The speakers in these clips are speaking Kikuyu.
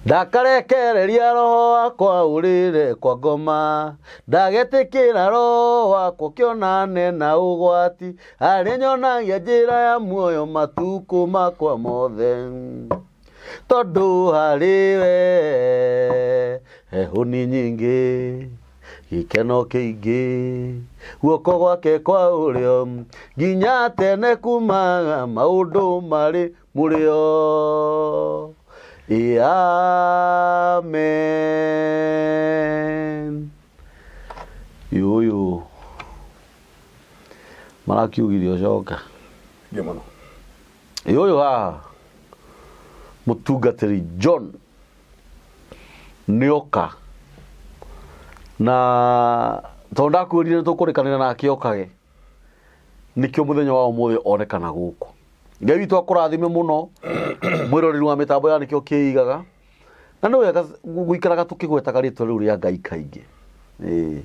Ndakarekereria roho wakwa ũrĩre kwa ngoma, ndagetĩkĩra roho wakwa ũkĩonane na ũgwati, arĩnyonagia njĩra ya muoyo matukũ makwa mothe. Tondũ harĩ we he hũni nyingĩ, gĩkeno kĩingĩ, guoko gwake kwa ũrĩo, nginya tene kumaga maũndũ marĩ mũrĩo. Ĩ amen. Yũyũ marakiugire ũcoka. Ndio mũno. Yũyũ haha mũtungatĩri John nĩoka na tondũ ndakwĩrire nĩtũkũrĩkanĩra nake okage nĩkĩo mũthenya wa ũmũthĩ onekana gũkũ. Ngai witũ akũrathime mũno mwĩroreri wa mĩtambo ya nĩkĩo kĩigaga na nĩ wega gũikaraga tũkĩgwetaga rĩtwa rĩu rĩa Ngai kaingĩ. Ĩĩ.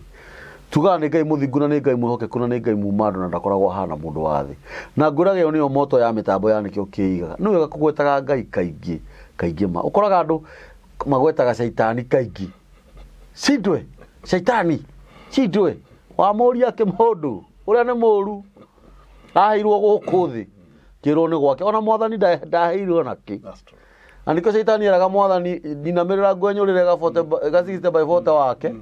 Tugaga nĩ Ngai mũthingu na nĩ Ngai mwĩhokeku na nĩ Ngai muma andũ na ndakoragwo ahana mũndũ wa thĩ. Na ngwĩraga ĩyo nĩyo moto ya mĩtambo ya nĩkĩo kĩigaga. Nĩ wega kũgwetaga Ngai kaingĩ kaingĩ ma. Ũkoraga andũ magwetaga caitani kaingĩ. Cindwe, caitani, cindwe. Wamũria kĩmũndũ ũrĩa nĩ mũru aheirwo gũkũ thĩ kĩrwo nĩ gwake ona mwathani ndaheirwo na kĩ. That's true. Na nĩkĩo caitani eraga mwathani nyinamĩrĩra ngwenyũrĩre ga 40 ga 60 by 40 wake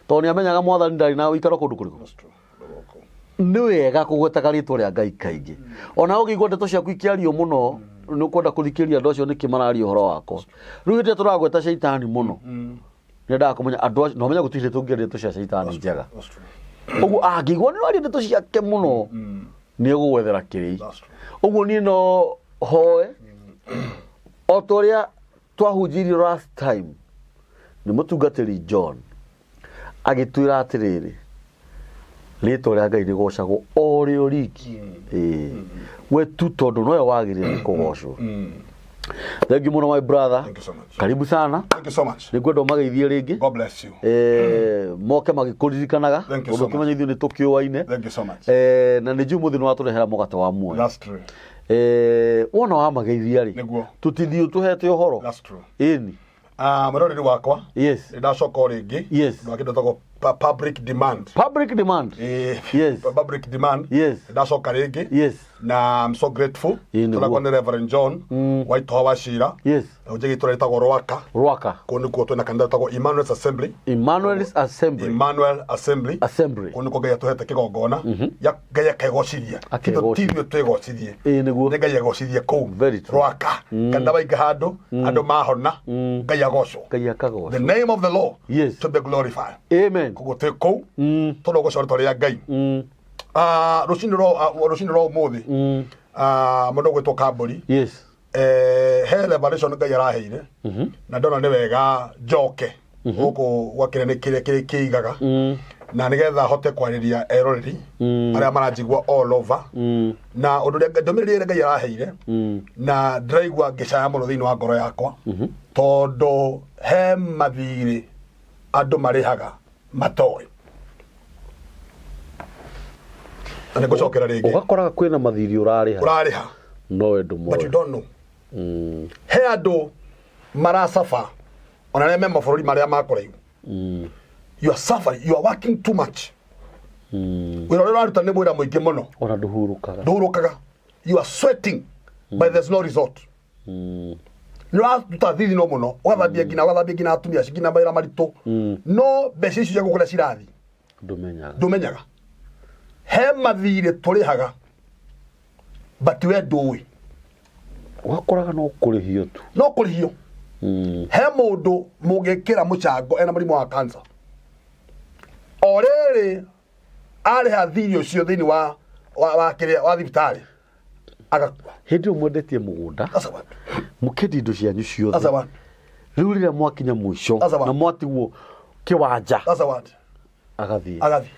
tondũ nĩ amenyaga mwathani ndarĩ na ũikaro kũndũ kũrĩkũ. That's true. Ndũgũkũ. Nĩ wega kũgwetaga rĩtwa rĩa Ngai kaingĩ. Ona ũngĩigua ndeto ciaku ikĩario mũno nĩ ũkwenda kũthikĩrĩria andũ acio nĩkĩ mararia ũhoro wakwa. Rĩu hĩndĩ ĩrĩa tũragweta caitani mũno nĩendaga kũmenya andũ acio, na ũmenye gũtirĩ hĩndĩ tũngĩaria ndeto cia caitani njega. That's true. Ũguo angĩigua nĩ ũraria ndeto ciake mũno nĩ egũgwethera kĩrĩi. That's true. Ũguo niĩ no hoe o ta ũrĩa twahunjirio last time nĩ mũtungatĩri John agĩtwĩra atĩrĩrĩ rĩtwa rĩa Ngai rĩgocagwo o rĩo riki. Ĩĩ. We tu tondũ nowe wagĩrĩire nĩ kũgocwo. Thank you mũno my brother. Thank you so much. Karibu sana. Thank you so much. Nĩ ngwenda ũmageithie rĩngĩ. God bless you. Moke magĩkũririkanaga Thank you tondũ so much. ũkĩmenya ithuĩ nĩ tũkĩũaine. Thank you so much. Na nĩ njũĩ mũthĩ nĩ watũrehera mũgate wa muoyo. That's true. Wona wamageithia rĩ Nĩguo. tũtithiĩ ũtũhete ũhoro. That's true. Ĩni. Mwĩroreri wakwa. Yes. Nĩ ndacoka o rĩngĩ. Yes. Ũndũ wa kĩndũ wĩtagwo public demand. Public demand. Yes. Public demand. Yes. Nĩ ndacoka rĩngĩ. Yes. Na I'm so grateful. Ĩĩ, nĩguo. Tũrakwo nĩ Reverend John wa Itoha wa Cira. Yes. Hunjagia itũra rĩtagwo Rwaka. Rwaka. Kũu nĩkuo twĩna kanitha wĩtagwo Emmanuel's Assembly. Emmanuel's Assembly. Emmanuel Assembly. Assembly. Kũu nĩkuo Ngai atũhete kĩgongona. Ya Ngai akegocithia. Akegocithia. Ti ithuĩ twĩgocithie. Ĩĩ nĩguo. Nĩ Ngai egocithie kũu. Very true. Rwaka. Kanitha waingĩ handũ andũ mahona Ngai agocwo. Ngai akagocwo. The name of the Lord Yes. to be glorified. Amen. Koguo twĩ kũu tondũ gũcora rĩtwa rĩa Ngai. Rũcinĩ rwa ũmũthĩ mũndũ ũgwĩtwo Kambũri Yes. He revelation Ngai araheire na ndona nĩ wega njoke gũkũ gwa kĩrĩa nĩ kĩrĩa kĩrĩa kĩigaga na nĩgetha hote kwarĩria eroreri arĩa maranjigua all over na ũndũ ũrĩa ndũmĩrĩri ĩrĩa Ngai araheire na ndĩraigua ngĩcaya mũno thĩinĩ wa ngoro yakwa tondũ he mathirĩ andũ marĩhaga matoĩ na nĩ ngũcokera rĩngĩ. Ũgakoraga kwĩna mathirĩ ũrarĩha ũrarĩha nowe but you ndũmoĩ. don't know. He andũ maracaba ona arĩa me mabũrũri marĩa ma kũraihu. You are suffering, you are working too much. Wĩra ũrĩa ũraruta nĩ wĩra mũingĩ mũno. Ona ndũhurũkaga. Ndũhurũkaga. You are sweating but there's no result. Nĩ ũraruta thithino mũno, ũgathambia nginya ũgathambia nginya atumia acio nginya mawĩra maritũ, no mbeca icio ciaku kũrĩa cirathiĩ Ndũmenyaga. Ndũmenyaga. He mathirĩ tũrĩhaga but we ndũĩ. Ũgakoraga no kũrĩhio tu. No kũrĩhio. He mũndũ mũngĩkĩra mũcango ena mũrimũ wa cancer o rĩrĩ arĩha thirĩ ũcio thĩinĩ wa kĩrĩa wa thibitarĩ agakua. Hĩndĩ ĩyo mwendetie mũgũnda That's a word. mũkendia indo cianyu That's a ciothe word. rĩu rĩrĩa mwakinya mũico That's a word. na mwatigwo kĩwanja That's a word. agathiĩ. Agathiĩ.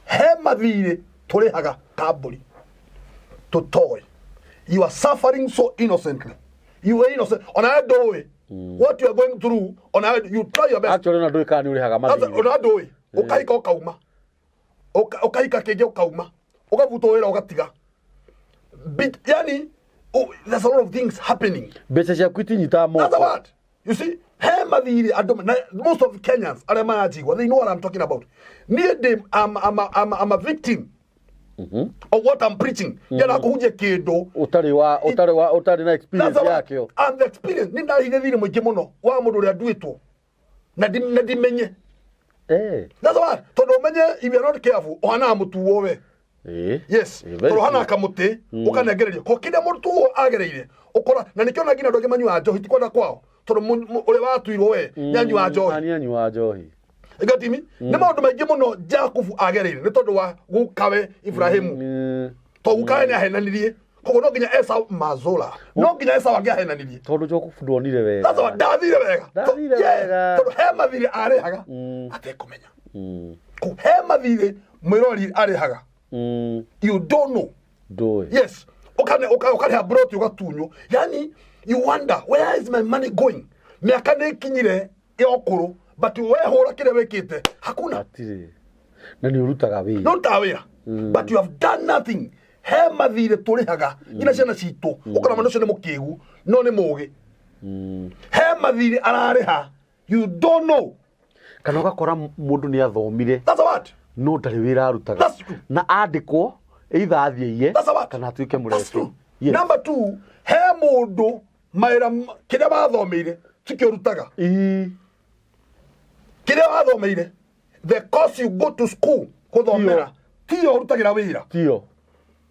He mathirĩ tũrĩhaga kambũri tũtoĩ. You are suffering so innocently. You are innocent ona we ndũĩ what you are going through. Ona we, you try your best. Actually ona ndũĩ kana nĩ ũrĩhaga mathirĩ. Ona ndũĩ. Ũkahika ũkauma, ũkahika kĩngĩ ũkauma, ũkabutwo wĩra ũgatiga. Yani, oh, there's a lot of things happening. Mbeca ciaku itinyitaga That's a moko. word. You see, he mathirĩ andũ na most of Kenyans arĩa maranjigua, they know what I'm talking about. Niĩ ndĩ I'm a victim of what I'm preaching. Ndĩrenda kũhunjia kĩndũ. Ũtarĩ wa ũtarĩ na experience That's what- yakĩo. I'm the experience. Nĩ ndarĩhire thirĩ mũingĩ mũno wa mũndũ ũrĩa nduĩtwo na ndimenye. That's what, tondũ ũmenye, if you are not careful, ũhanaga mũtuo we. Yes. Very Tondũ ũhanaga true. kamũtĩ ũkanengererio ko kĩrĩa mũtuo agereire ũkora, na nĩkĩo na nginya andũ angĩ manyuaga njohi ti kwenda kwao, tondũ ũrĩa watuirwo we nĩanyuaga njohi. Nĩ anyuaga njohi. Gatimi nĩ maũndũ maingĩ mũno Jakubu agereire nĩ tondũ wa gukawe Ibrahimu, tondũ gukawe nĩ ahenanirie, koguo no nginya Esau mazola, no nginya Esau angĩahenanirie. Tondũ Jakubu ndonire wega. That's what, ndathire wega. Ndathire Yeah, wega. tondũ he mathirĩ arĩhaga atekũmenya. Kũ he mathirĩ mwĩrori arĩhaga you don't know. Ndũĩ. Yes, ũkarĩha broti ũgatunywo, yani you wonder, where is my money going? Mĩaka nĩ ĩkinyire ya ũkũrũ, but wehũra kĩrĩa wĩkĩte hakuna. Hatirĩ na nĩ ũrutaga wĩra. No rutaga wĩra, but you have done nothing. He mathirĩ tũrĩhaga nginya ciana citũ, ũkona mwana ũcio nĩ mũkĩgu no nĩ mũgĩ. He mathirĩ ararĩha you don't know. Kana ũgakora mũndũ nĩ athomire, That's what. no ndarĩ wĩra arutaga. That's true. Na andĩkwo either athiĩ That's what. kana atuĩke That's mũreci. true. Number two, he mũndũ mawĩra kĩrĩa wathomeire tikĩo ũrutaga. Kĩrĩa wathomeire, the course you go to school gũthomera, tiyo ũrutagĩra wĩra. Tio,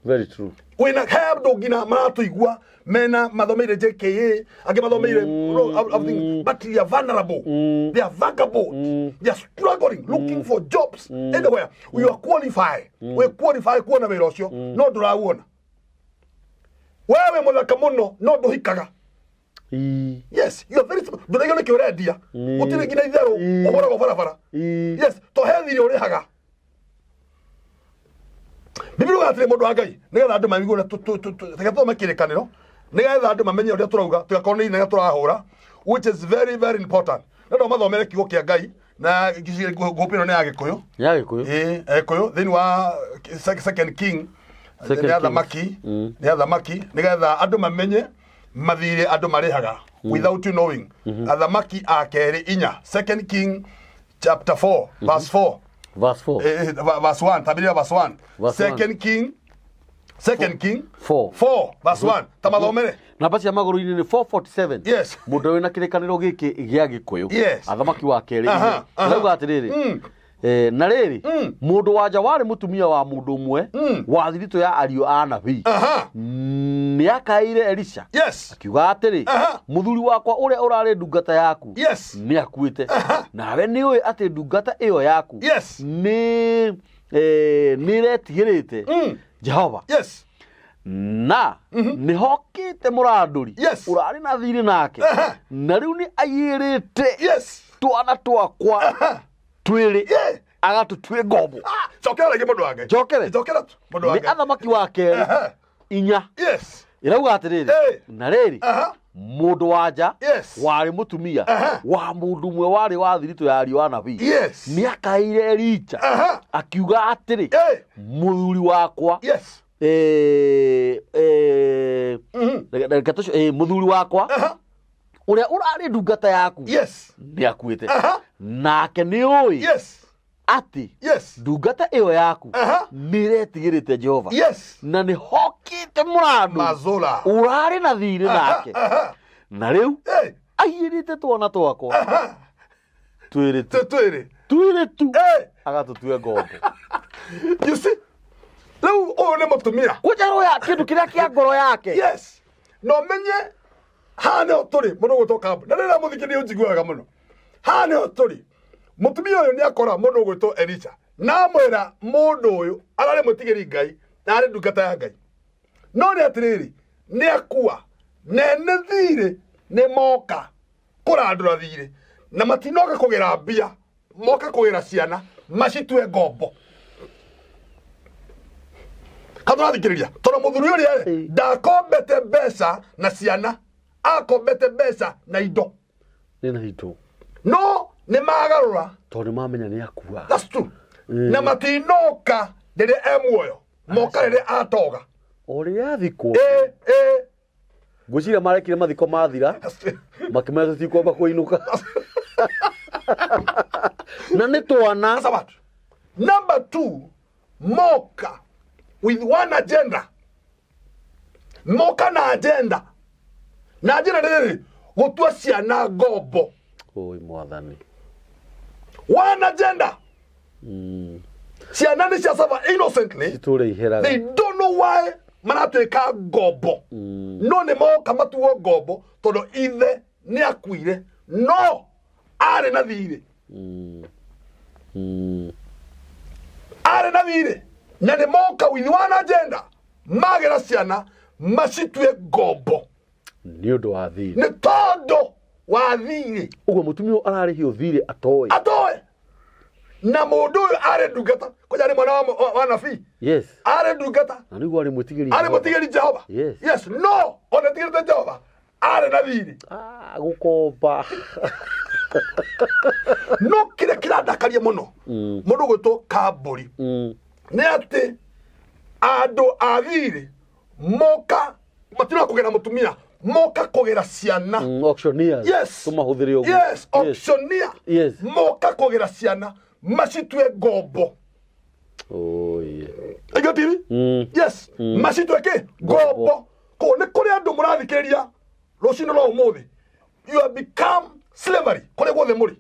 very true. Wĩna he andũ nginya maratũigua mena mathomeire JKA, angĩ mathomeire everything, but they are vulnerable, they are vagabond, they are struggling looking for jobs anywhere. You are qualified, we qualify kuona wĩra ũcio, no ndũrawuona. Wewe mũthaka mũno no ndũhikaga. Yes, you are very smart. Ndũraigua nĩkĩ ũrendia. Gũtirĩ nginya itherũ. Ũhũragwo barabara. Yes, to he thirĩ ũrĩhaga. Biblia yugaga atĩrĩ, mũndũ wa Ngai, nĩgetha andũ maigue ũrĩa reke tũthome kĩrĩkanĩro nĩgetha andũ mamenye ũrĩa tũrauga, tũgakorwo nĩ inene tũrahũra, which is very very important. No no mathomere kiugo kĩa Ngai na ngũpĩ ĩno nĩ ya Gĩkũyũ. Ya Gĩkũyũ. Ĩĩ, Gĩkũyũ, thĩinĩ wa Second King. Second Nĩ Kings. athamaki, nĩ athamaki, nĩgetha andũ mamenye mathirĩ andũ marĩhaga without you knowing. Athamaki a kerĩ 4, Second King chapter 4 verse 4. Verse 4. Verse 1, tabiria verse 1. Verse Second King, Second King 4. 4 verse 1, tamathomere. Namba cia magũrũ-inĩ nĩ 447. Mũndũ wĩna kĩrĩkanĩro gĩkĩ gĩa Gĩkũyũ. Athamaki wa kerĩ. Ĩrauga atĩrĩrĩ, na rĩrĩ, mũndũ wanja warĩ mũtumia wa mũndũ ũmwe wa thiritũ ya ariũ a nabii nĩ akaĩire Elisha, akiuga atĩrĩ, mũthuri wakwa ũrĩa ũrarĩ ndungata yaku nĩ akuĩte, nawe nĩ ũĩ atĩ ndungata ĩyo yaku nĩ ĩretigĩrĩte Jehova, na nĩ hokĩte mũrandũri ũrarĩ na thirĩ nake, na rĩu nĩ aiyĩrĩte twana twakwa twĩrĩ agatũtue ngombo. Ah, cokera rĩngĩ, mũndũ wa Ngai. Njokere? Cokera tu, mũndũ wa Nĩ Ngai. Athamaki wa kerĩ 4. Ĩrauga atĩrĩrĩ, na rĩrĩ, mũndũ wanja warĩ mũtumia wa mũndũ ũmwe warĩ wa thiritũ ya ariũ a nabii nĩ akaĩire Elija, akiuga atĩrĩ, mũthuri wakwa, reke mũthuri wakwa ũrĩa ũrarĩ ndungata yaku nĩ akuĩte, nake nĩ ũĩ atĩ ndungata ĩyo yaku nĩ ĩretigĩrĩte Jehova, na nĩ hokĩte mũrandũ Mazola. Ũrarĩ na thirĩ nake, na rĩu aiyĩrĩte twana twakwa twĩrĩ tu. Twĩrĩ. Twĩrĩ tu agatũtue ngombo. You see, rĩu ũyũ nĩ mũtumia. Kũnjaroya kĩndũ kĩrĩa kĩa ngoro yake. Yes, na ũmenye haha nĩho tũrĩ, mũndũ ũgwĩtwo Kambu, na rĩrĩa mũthikĩ nĩ ũnjiguaga mũno, haha nĩho tũrĩ. Mũtumia ũyũ nĩ akora mũndũ ũgwĩtwo Elisha na amwĩra mũndũ ũyũ ararĩ mwĩtigĩri Ngai na arĩ ndungata ya Ngai, no nĩ atĩrĩrĩ, nĩ akua, nene thirĩ nĩ moka kũrandũra thirĩ, na matinoka kũgĩra mbia, moka kũgĩra ciana macitue ngombo. Katũrathikĩrĩria, tondũ mũthuri ũrĩa rĩ, ndakombete mbeca na ciana, akombete mbeca na indo. Nĩ na indo. No nĩ magarũra. Tondũ nĩ mamenya nĩ akua. That's true. Na matinoka rĩrĩa e muoyo, moka rĩrĩa atoga. O rĩrĩa athikwo. Ĩ. Ngwĩciria marekire mathiko mathira makĩmenya tũtikwamba kũinũka. Na nĩ twana. That's what. Number two, moka with one agenda. Moka na agenda. Na agenda nĩ rĩrĩ, gũtua ciana ngombo. Oi mwathani. One agenda. Ciana nĩ cia suffer innocently. Itũre iheraga. They don't know why maratuĩka ngombo. No nĩ moka matuo ngombo tondũ ithe nĩ akuire no arĩ na thirĩ. Arĩ na thirĩ na nĩ moka with one agenda magĩra ciana macitue ngombo Nĩ ũndũ wa thirĩ. nĩ tondũ wa thirĩ. Ũguo mũtumia ũyũ ararĩhio thirĩ atoĩ. Atoĩ na mũndũ ũyũ arĩ ndungata kwanja arĩ mwana wa nabii. Yes. Arĩ ndungata. Na nĩguo arĩ mwĩtigĩri. Arĩ mũtigĩri Jehova. Yes. Yes, no ona tigĩrĩte Jehova arĩ na thirĩ. Ah, gũkomba. No kĩrĩa kĩrandakaria mũno mũndũ gwĩtwo Kambũri nĩ atĩ andũ a thirĩ moka matirona kũgĩra mũtumia, moka kũgĩra ciana. Auctioneers. Yes. Tũmahũthĩre ũguo. Yes, auctioneer. Yes. Moka kũgĩra ciana macitue ngombo. Oh, yeah. Aigua TV? Yes. Macitue kĩ? Ngombo. Koguo nĩ kũrĩ andũ mũrathikĩrĩria rũcinĩ rwa ũmũthĩ. You have become slavery kũrĩa guothe mũrĩ.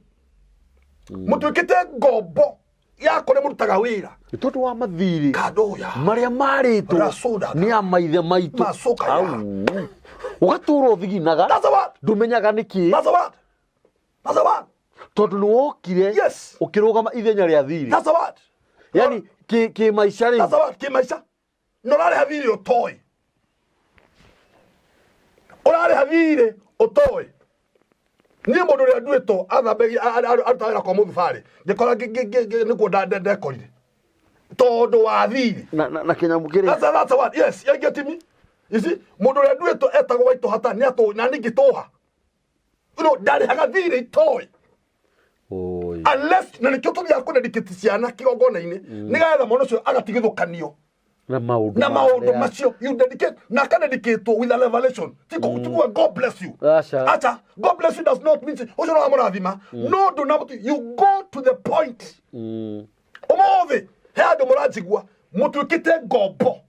Mũtuĩkĩte ngombo ya kũrĩa mũrutaga wĩra. Nĩ tondũ wa mathirĩ Kandoya. marĩa marĩtwo Rasoda. nĩ a maithe maitũ. Macoka ya. Au. Ũgatũra ũthiginaga. That's the word. Ndũmenyaga nĩkĩ. That's the word. That's the word. Tondũ nĩ wokire Yes. ũkĩrũgama ithenya rĩa thirĩ. That's the word. Yani kĩmaica rĩ. That's the word. Kĩmaica. Na ũrarĩha thirĩ ũtoĩ. Ũrarĩha thirĩ ũtoĩ. Niĩ mũndũ ũrĩa nduĩtwo athambagia arutaga wĩra kwa mũthubarĩ ngĩkora nĩkuo ndekorire tondũ wa thirĩ. Na kĩnyamũ kĩrĩa. That's the word. Yes, you get me? You see, mũndũ ũrĩa nduĩtwo etagwo Waitũ Hata nĩ atũ na ningĩ tũha. You know, ndarĩhaga thirĩ itoĩ. Oi. Unless na nĩkĩo tũthiaga kũdedicate ciana kĩgongona-inĩ nĩgetha mwana ũcio agatigithũkanio Na maũndũ na maũndũ marĩa- macio. You dedicate na akadedicate with a revelation. Ti kuga God bless you. Aca. Acha. God bless you does not mean ũcio no amũrathima. No ndũna you go to the point. Ũmũthĩ he andũ mũranjigua mũtuĩkĩte ngombo.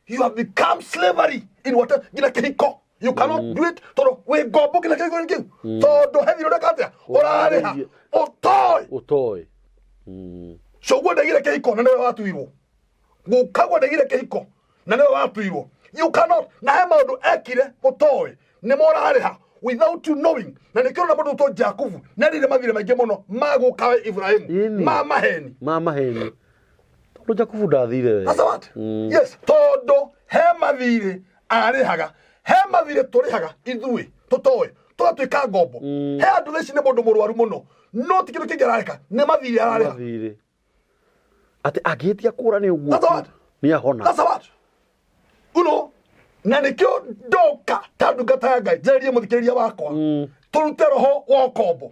You have become slavery in what nginya kĩhiko. You cannot do it tondũ wĩ ngombo nginya kĩhiko kĩu. Tondũ he thirĩ ũreka atĩa? Ũrarĩha. Ũtoĩ. Ũtoĩ. Coguo ndegire kĩhiko na nĩwe watuirwo. Gũkagwo ndegire kĩhiko na nĩwe watuirwo. You cannot. Na he maũndũ ekire ũtoĩ nĩmo ũrarĩha without you knowing. Na nĩkĩo ũrona mũndũ ũtwo Jakubu nĩarĩire mathirĩ maingĩ mũno ma gũkawe Ibrahimu. Ĩni. Ma maheni. Ma maheni. Tondũ Jakubu ndathire wega. That's what? Yes, tondũ he mathirĩ arĩhaga. He mathirĩ tũrĩhaga ithuĩ tũtoĩ tũgatuĩka ngombo. He andũ thaa ici nĩ mũndũ mũrwaru mũno no ti kĩndũ kĩngĩ ararĩka nĩ mathirĩ ararĩha. Mathirĩ. Atĩ angĩhĩtia kũra nĩ ũguo. That's what? Nĩ ahona. That's what? You know, na nĩkĩo ndoka ta ndungata ya Ngai njarĩrie mũthikĩrĩria wakwa tũrute roho wa ũkombo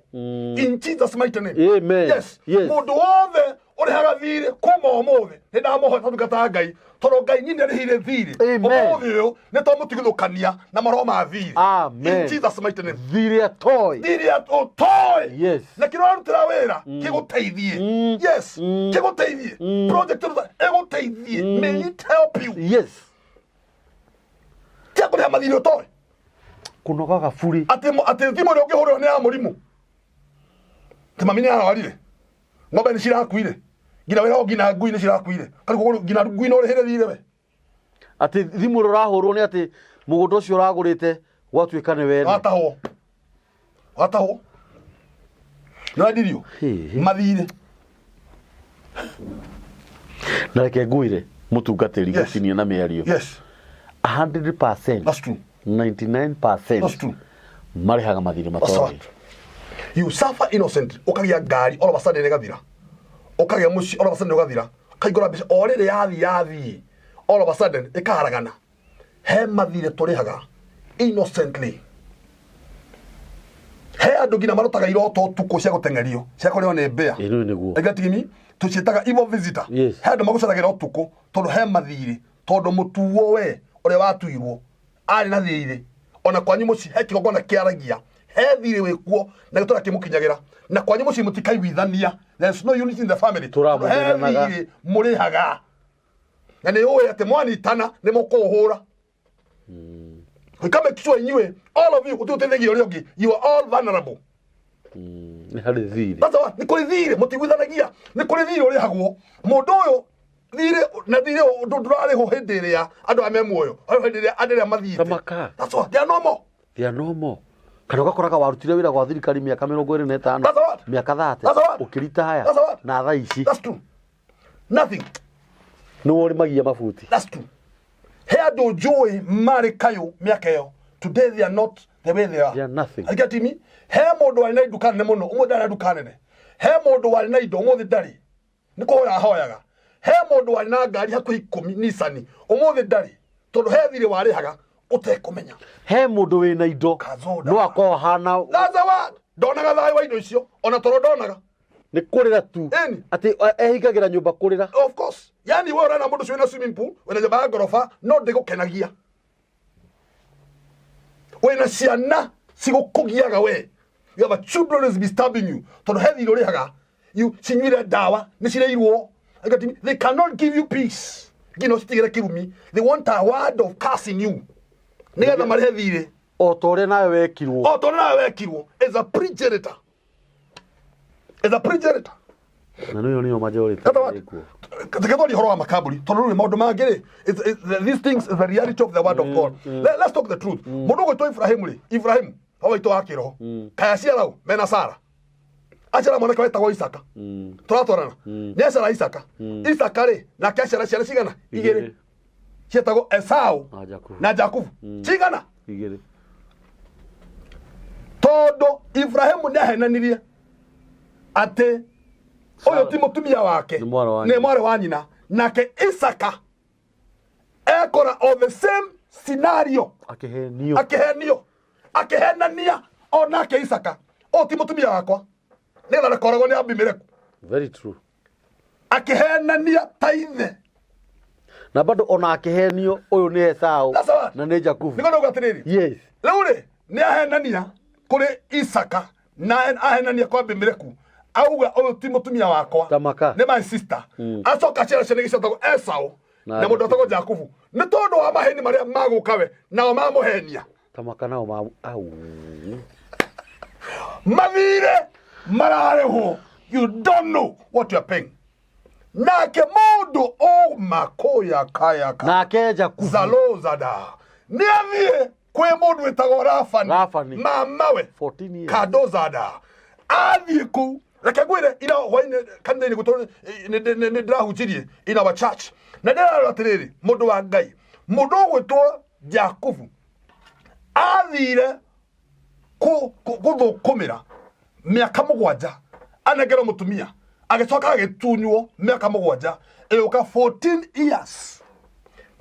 in Jesus mighty name. Amen. Yes. Yes. Mũndũ wothe ũrĩhaga thirĩ kuma ũmũthĩ nĩ ndamũhoya ta ndungata ya Ngai tondũ Ngai niĩ nĩarĩhire thirĩ. Amen. Ũmũthĩ ũyũ nĩ twamũtigithũkania na maroho ma thirĩ. Amen. In Jesus mighty name. Thirĩ atoĩ. Thirĩ ũtoĩ. Yes. Na kĩrĩa ũrarutĩra wĩra kĩgũteithie. Yes. Kĩgũteithie. Project ĩrĩa ĩgũteithie. May it help you. Yes. Tia kũrĩha mathirĩ ũtoĩ. Kũnoga gaburi. Atĩ atĩ thimũ ĩrĩa ũngĩhũrĩrwo nĩ ya mũrimũ. Atĩ mami nĩ ararwarire. Ng'ombe nĩ cirakuire. Nginya wĩra nginya ngui nĩ cirakuire. Karĩ nginya ngui no ũrĩhĩre thirĩ we. Atĩ thimũ ĩrĩa ũrahũrwo nĩ atĩ mũgũnda ũcio ũragũrĩte gwatuĩka nĩ wene. Watahwo. Watahwo. Nĩ wendirio. Hĩ. Mathirĩ. Na reke ngwĩre mũtungatĩri Yes. gũtinia na mĩario. Yes. 100%. That's true. 99% That's true. marĩhaga mathirĩ That's matoĩ. what. You suffer innocent. Ũkagĩa ngari all of a sudden ĩgathira. Ũkagĩa mũciĩ all of a sudden ũgathira. Ũkaingũra mbeca o rĩrĩ yathiĩ yathiĩ all of a sudden ĩkaharagana. He mathirĩ tũrĩhaga innocently. He andũ nginya marotaga iroto ũtukũ cia gũteng'erio cia kũrĩo nĩ mbĩa. Ĩno nĩguo. Ĩgatigimi tũciĩtaga evil visitor. Yes. He andũ magũceragĩra ũtukũ tondũ he mathirĩ tondũ mũtuo we ũrĩa watuirwo arĩ na thirĩ Ona kwanyu mũciĩ he kĩgongona kĩaragia, he thirĩ wĩkuo na gĩtũra kĩmũkinyagĩra. Na kwanyu mũciĩ mũtikaiguithania. There's no unity in the family. He Tũramũmenanaga. thirĩ mũrĩhaga. Na nĩ ũĩ atĩ mwanyitana nĩ mũkũũhũra. We make sure inyuĩ all of you gũtirĩ ũteithagia ũrĩa ũngĩ. You are all vulnerable. Nĩ harĩ thirĩ. That's why nĩ kũrĩ thirĩ mũtiguithanagia. Nĩ kũrĩ thirĩ ũrĩhagwo. Mũndũ ũyũ thirĩ na thirĩ ũndũ ndũrarĩhwo hĩndĩ ĩrĩa andũ aya me muoyo. Hĩndĩ ĩrĩa andũ arĩa mathiĩte. Tamaka. That's why they are no more. They are no more. Kana ũgakoraga warutire wĩra gwa thirikari mĩaka 25 That's what. mĩaka 30 That's what. ũkĩritaya That's what. na thaa ici That's true. Nothing. nĩwe ũrĩmagia mabuti. That's true. He andũ njũĩ marĩ kayũ mĩaka ĩyo. Today they are not the way they are. They are nothing. Are you getting me? He mũndũ warĩ na nduka nene mũno, ũmũthĩ ndarĩ na nduka nene. He mũndũ warĩ na indo, ũmũthĩ ndarĩ. Nĩ kũhoya ahoyaga. He mũndũ warĩ na ngari hakuhĩ 10 Nissan, ũmũthĩ ndarĩ. Tondũ he thirĩ warĩhaga ũtekũmenya. He mũndũ wĩna indo Kazoda. no akorwo ahana That's the word. Ndonaga thayũ wa indo icio, ona toro ndonaga. Nĩ kũrĩra tu. Ĩni. Atĩ ehingagĩra nyũmba kũrĩra. Of course. Yani wewe ũrena mũndũ ũcio wĩna swimming pool, wĩna nyũmba ya ngoroba, no ndĩgũkenagia. Wĩna ciana cigũkũgiaga we. You have a children is disturbing you. Tondũ he thirĩ ũrĩhaga, you cinyuire ndawa, nĩ cireirwo. I got it. They cannot give you peace. Nginya ũcitigĩre kĩrumi. They want a word of curse in you. Nĩgetha marĩhe thirĩ. O ta ũrĩa nawe wekirwo. O ta ũrĩa nawe wekirwo. Is a progenitor. Is a progenitor. Na nĩyo nĩyo majority. That's what. Reke twarie ũhoro wa makambuni tondũ rĩu maũndũ mangĩ rĩ, these things is the reality of the word of God. Let's talk the truth. Mũndũ ũgwĩtwo Ibrahim rĩ, Ibrahim baba witũ wa kĩroho, kaĩ aciara ũ mena Sara? Aciara mwanake wetagwo Isaka. Tũratwarana. Nĩ aciara Isaka. Isaka rĩ, nake aciara ciana cigana? Igĩrĩ. Cietagwo Esau Na Jakubu. na Jakubu. Cigana? Igĩrĩ. Tondũ Ibrahimu nĩ ahenanirie atĩ ũyũ ti mũtumia wake, Nĩ mwarĩ wa nĩ nyina. mwarĩ wa nyina. Nake Isaka ekora o the same scenario. Akĩhenio. Akĩhenio. Akĩhenania o nake Isaka. Ũyũ ti mũtumia wakwa. Nĩgetha ndakoragwo nĩ Abimeleku. Very true. Akĩhenania ta ithe. Na bado ona akĩhenio ũyũ nĩ Esau That's what. na nĩ Jakubu. Nĩguo ndauga atĩrĩrĩ. Yes. Rĩu rĩ, nĩ ahenania kũrĩ Isaka na ahenania kwa Abimeleku. Auga ũyũ ti mũtumia wakwa. Tamaka. Nĩ my sister. Acoka aciara ciana igĩrĩ cietagwo Esau Na na mũndũ wetagwo Jakubu. Nĩ tondũ wa maheni marĩa magũka we nao mamũhenia. Tamaka nao ma au. Mathire mararĩhwo. You don't know what you are paying. Nake mũndũ ũma kũya kaya ka. Nake Jakubu. Zalozada. Nĩ athiĩ kwĩ mũndũ wĩtagwo Labani. Labani. Mamawe. 14 years. Kadozada. Athiĩ kũu. Reke ngwĩre ira hwainĩ kanitha-inĩ gwitũ nĩ ndĩrahunjirie in our church. Na ndĩrarora atĩrĩrĩ, mũndũ wa Ngai. Mũndũ ũgwĩtwo Jakubu athire gũthũkũmĩra mĩaka 7 anengerwo mũtumia agĩcoka agĩtunywo mĩaka 7 ĩgũka 14 years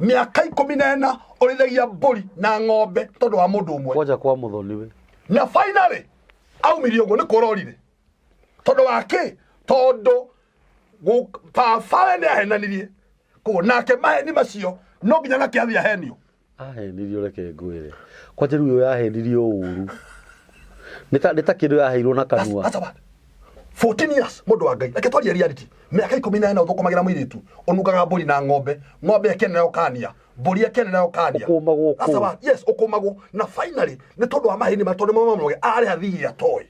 mĩaka 14 ũrĩithagia mbũri na ng'ombe tondũ wa mũndũ ũmwe. Kwanja kwa mũthoni we. Na finally aumirie ũguo nĩ kũrorire tondũ wa kĩ? Tondũ baba we nĩ ahenanirie koguo nake maheni macio no nginya nake athiĩ ahenio. Ahenirio reke ngwĩre. Kwanja rĩu ũyũ yahenirio ũru. Nĩ ta kĩndũ yaheirwo na kanua. That's about 14 years mũndũ wa Ngai. Reke twarie reality. Mĩaka 14 ũthũkũmagĩra mũirĩtu, ũnungaga mbũri na ng'ombe, ng'ombe ĩkenera ũkania, mbũri ĩkenera ũkania. Ũkũmagwo That's kũu. about, yes, ũkũmagwo. Na finally nĩ tondũ wa maheni ma tondũ nĩmo mamũroge, arĩ athiĩ atoĩ.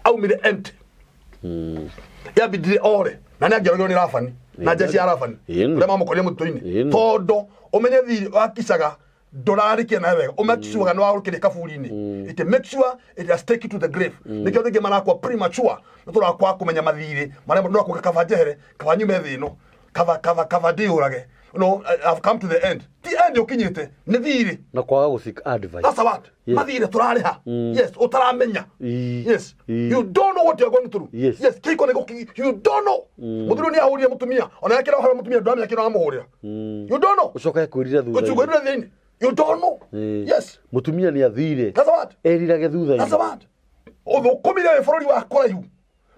Aumire empty. Yambindire ore. Na nĩ angĩoragirwo nĩ Labani. Na jeshi ya Labani. Ũrĩa mamũkorire mũtitũ-inĩ. Tondũ ũmenye thirĩ wakicaga ndũrarĩkia nawe wega. Ũmekicwaga nĩ warũkĩria kaburi-inĩ. It make sure it has take you to the grave. Nĩkĩo rĩngĩ marakua premature. Nĩ tondũ wa kwaga kũmenya mathirĩ. Marĩa mũndũ akuga kaba njehere, kaba nyume thĩ ĩno, kaba kaba ndĩyũrage. No, I've come to the end. Ti end ũkinyĩte, nĩ thirĩ. Na kwaga gũ seek advice. That's a what? Yes. Mathirĩ tũrarĩha. Yes, ũtaramenya. Yes. You don't know what you are going through. Yes. Yes, kĩhiko nĩ gũki, you don't know. Mũthuri nĩ ahũrire mũtumia, ona yakĩra ũhoro mũtumia ndũramenya kĩrĩa aramũhũrĩra. You don't know. Ũcoke kwĩrira thutha-inĩ. Ũcoke kwĩrira thutha-inĩ. You don't know. Yes. Mũtumia nĩ athire. That's a what? Erirage thutha-inĩ. That's a what? Ũthũkũmire wĩ bũrũri wa kũraihu.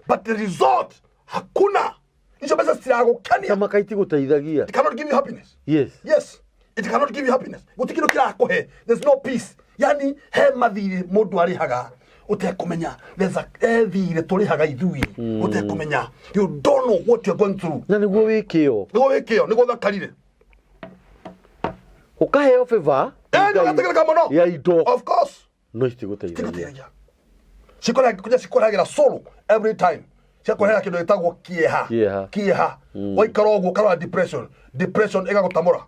But the result, hakuna. Icio mbeca citiragũkenia. Tamaka itigũteithagia. It cannot give you happiness. Yes. Yes. It cannot give you happiness. Gũtirĩ kĩndũ kĩrakũhe. There's no peace. Yani he mathirĩ mũndũ arĩhaga ũtekũmenya. There's a he thirĩ tũrĩhaga ithuĩ ũtekũmenya. You don't know what you're going through. Na nĩguo wĩkĩo. Nĩguo wĩkĩo, nĩguo ũthakarire. Ũkaheo favor. Eh, nĩũgategereka mũno. Ya indo. Of course. No itigũteithagia. Itigũteithagia. Cikora kuja cikoragĩra solo every time. Ciakũrehera kĩndũ gĩtagwo kĩeha. Kĩeha. Kĩeha. Waikara ũguo ũkarwara depression. Depression ĩgagũtamũra.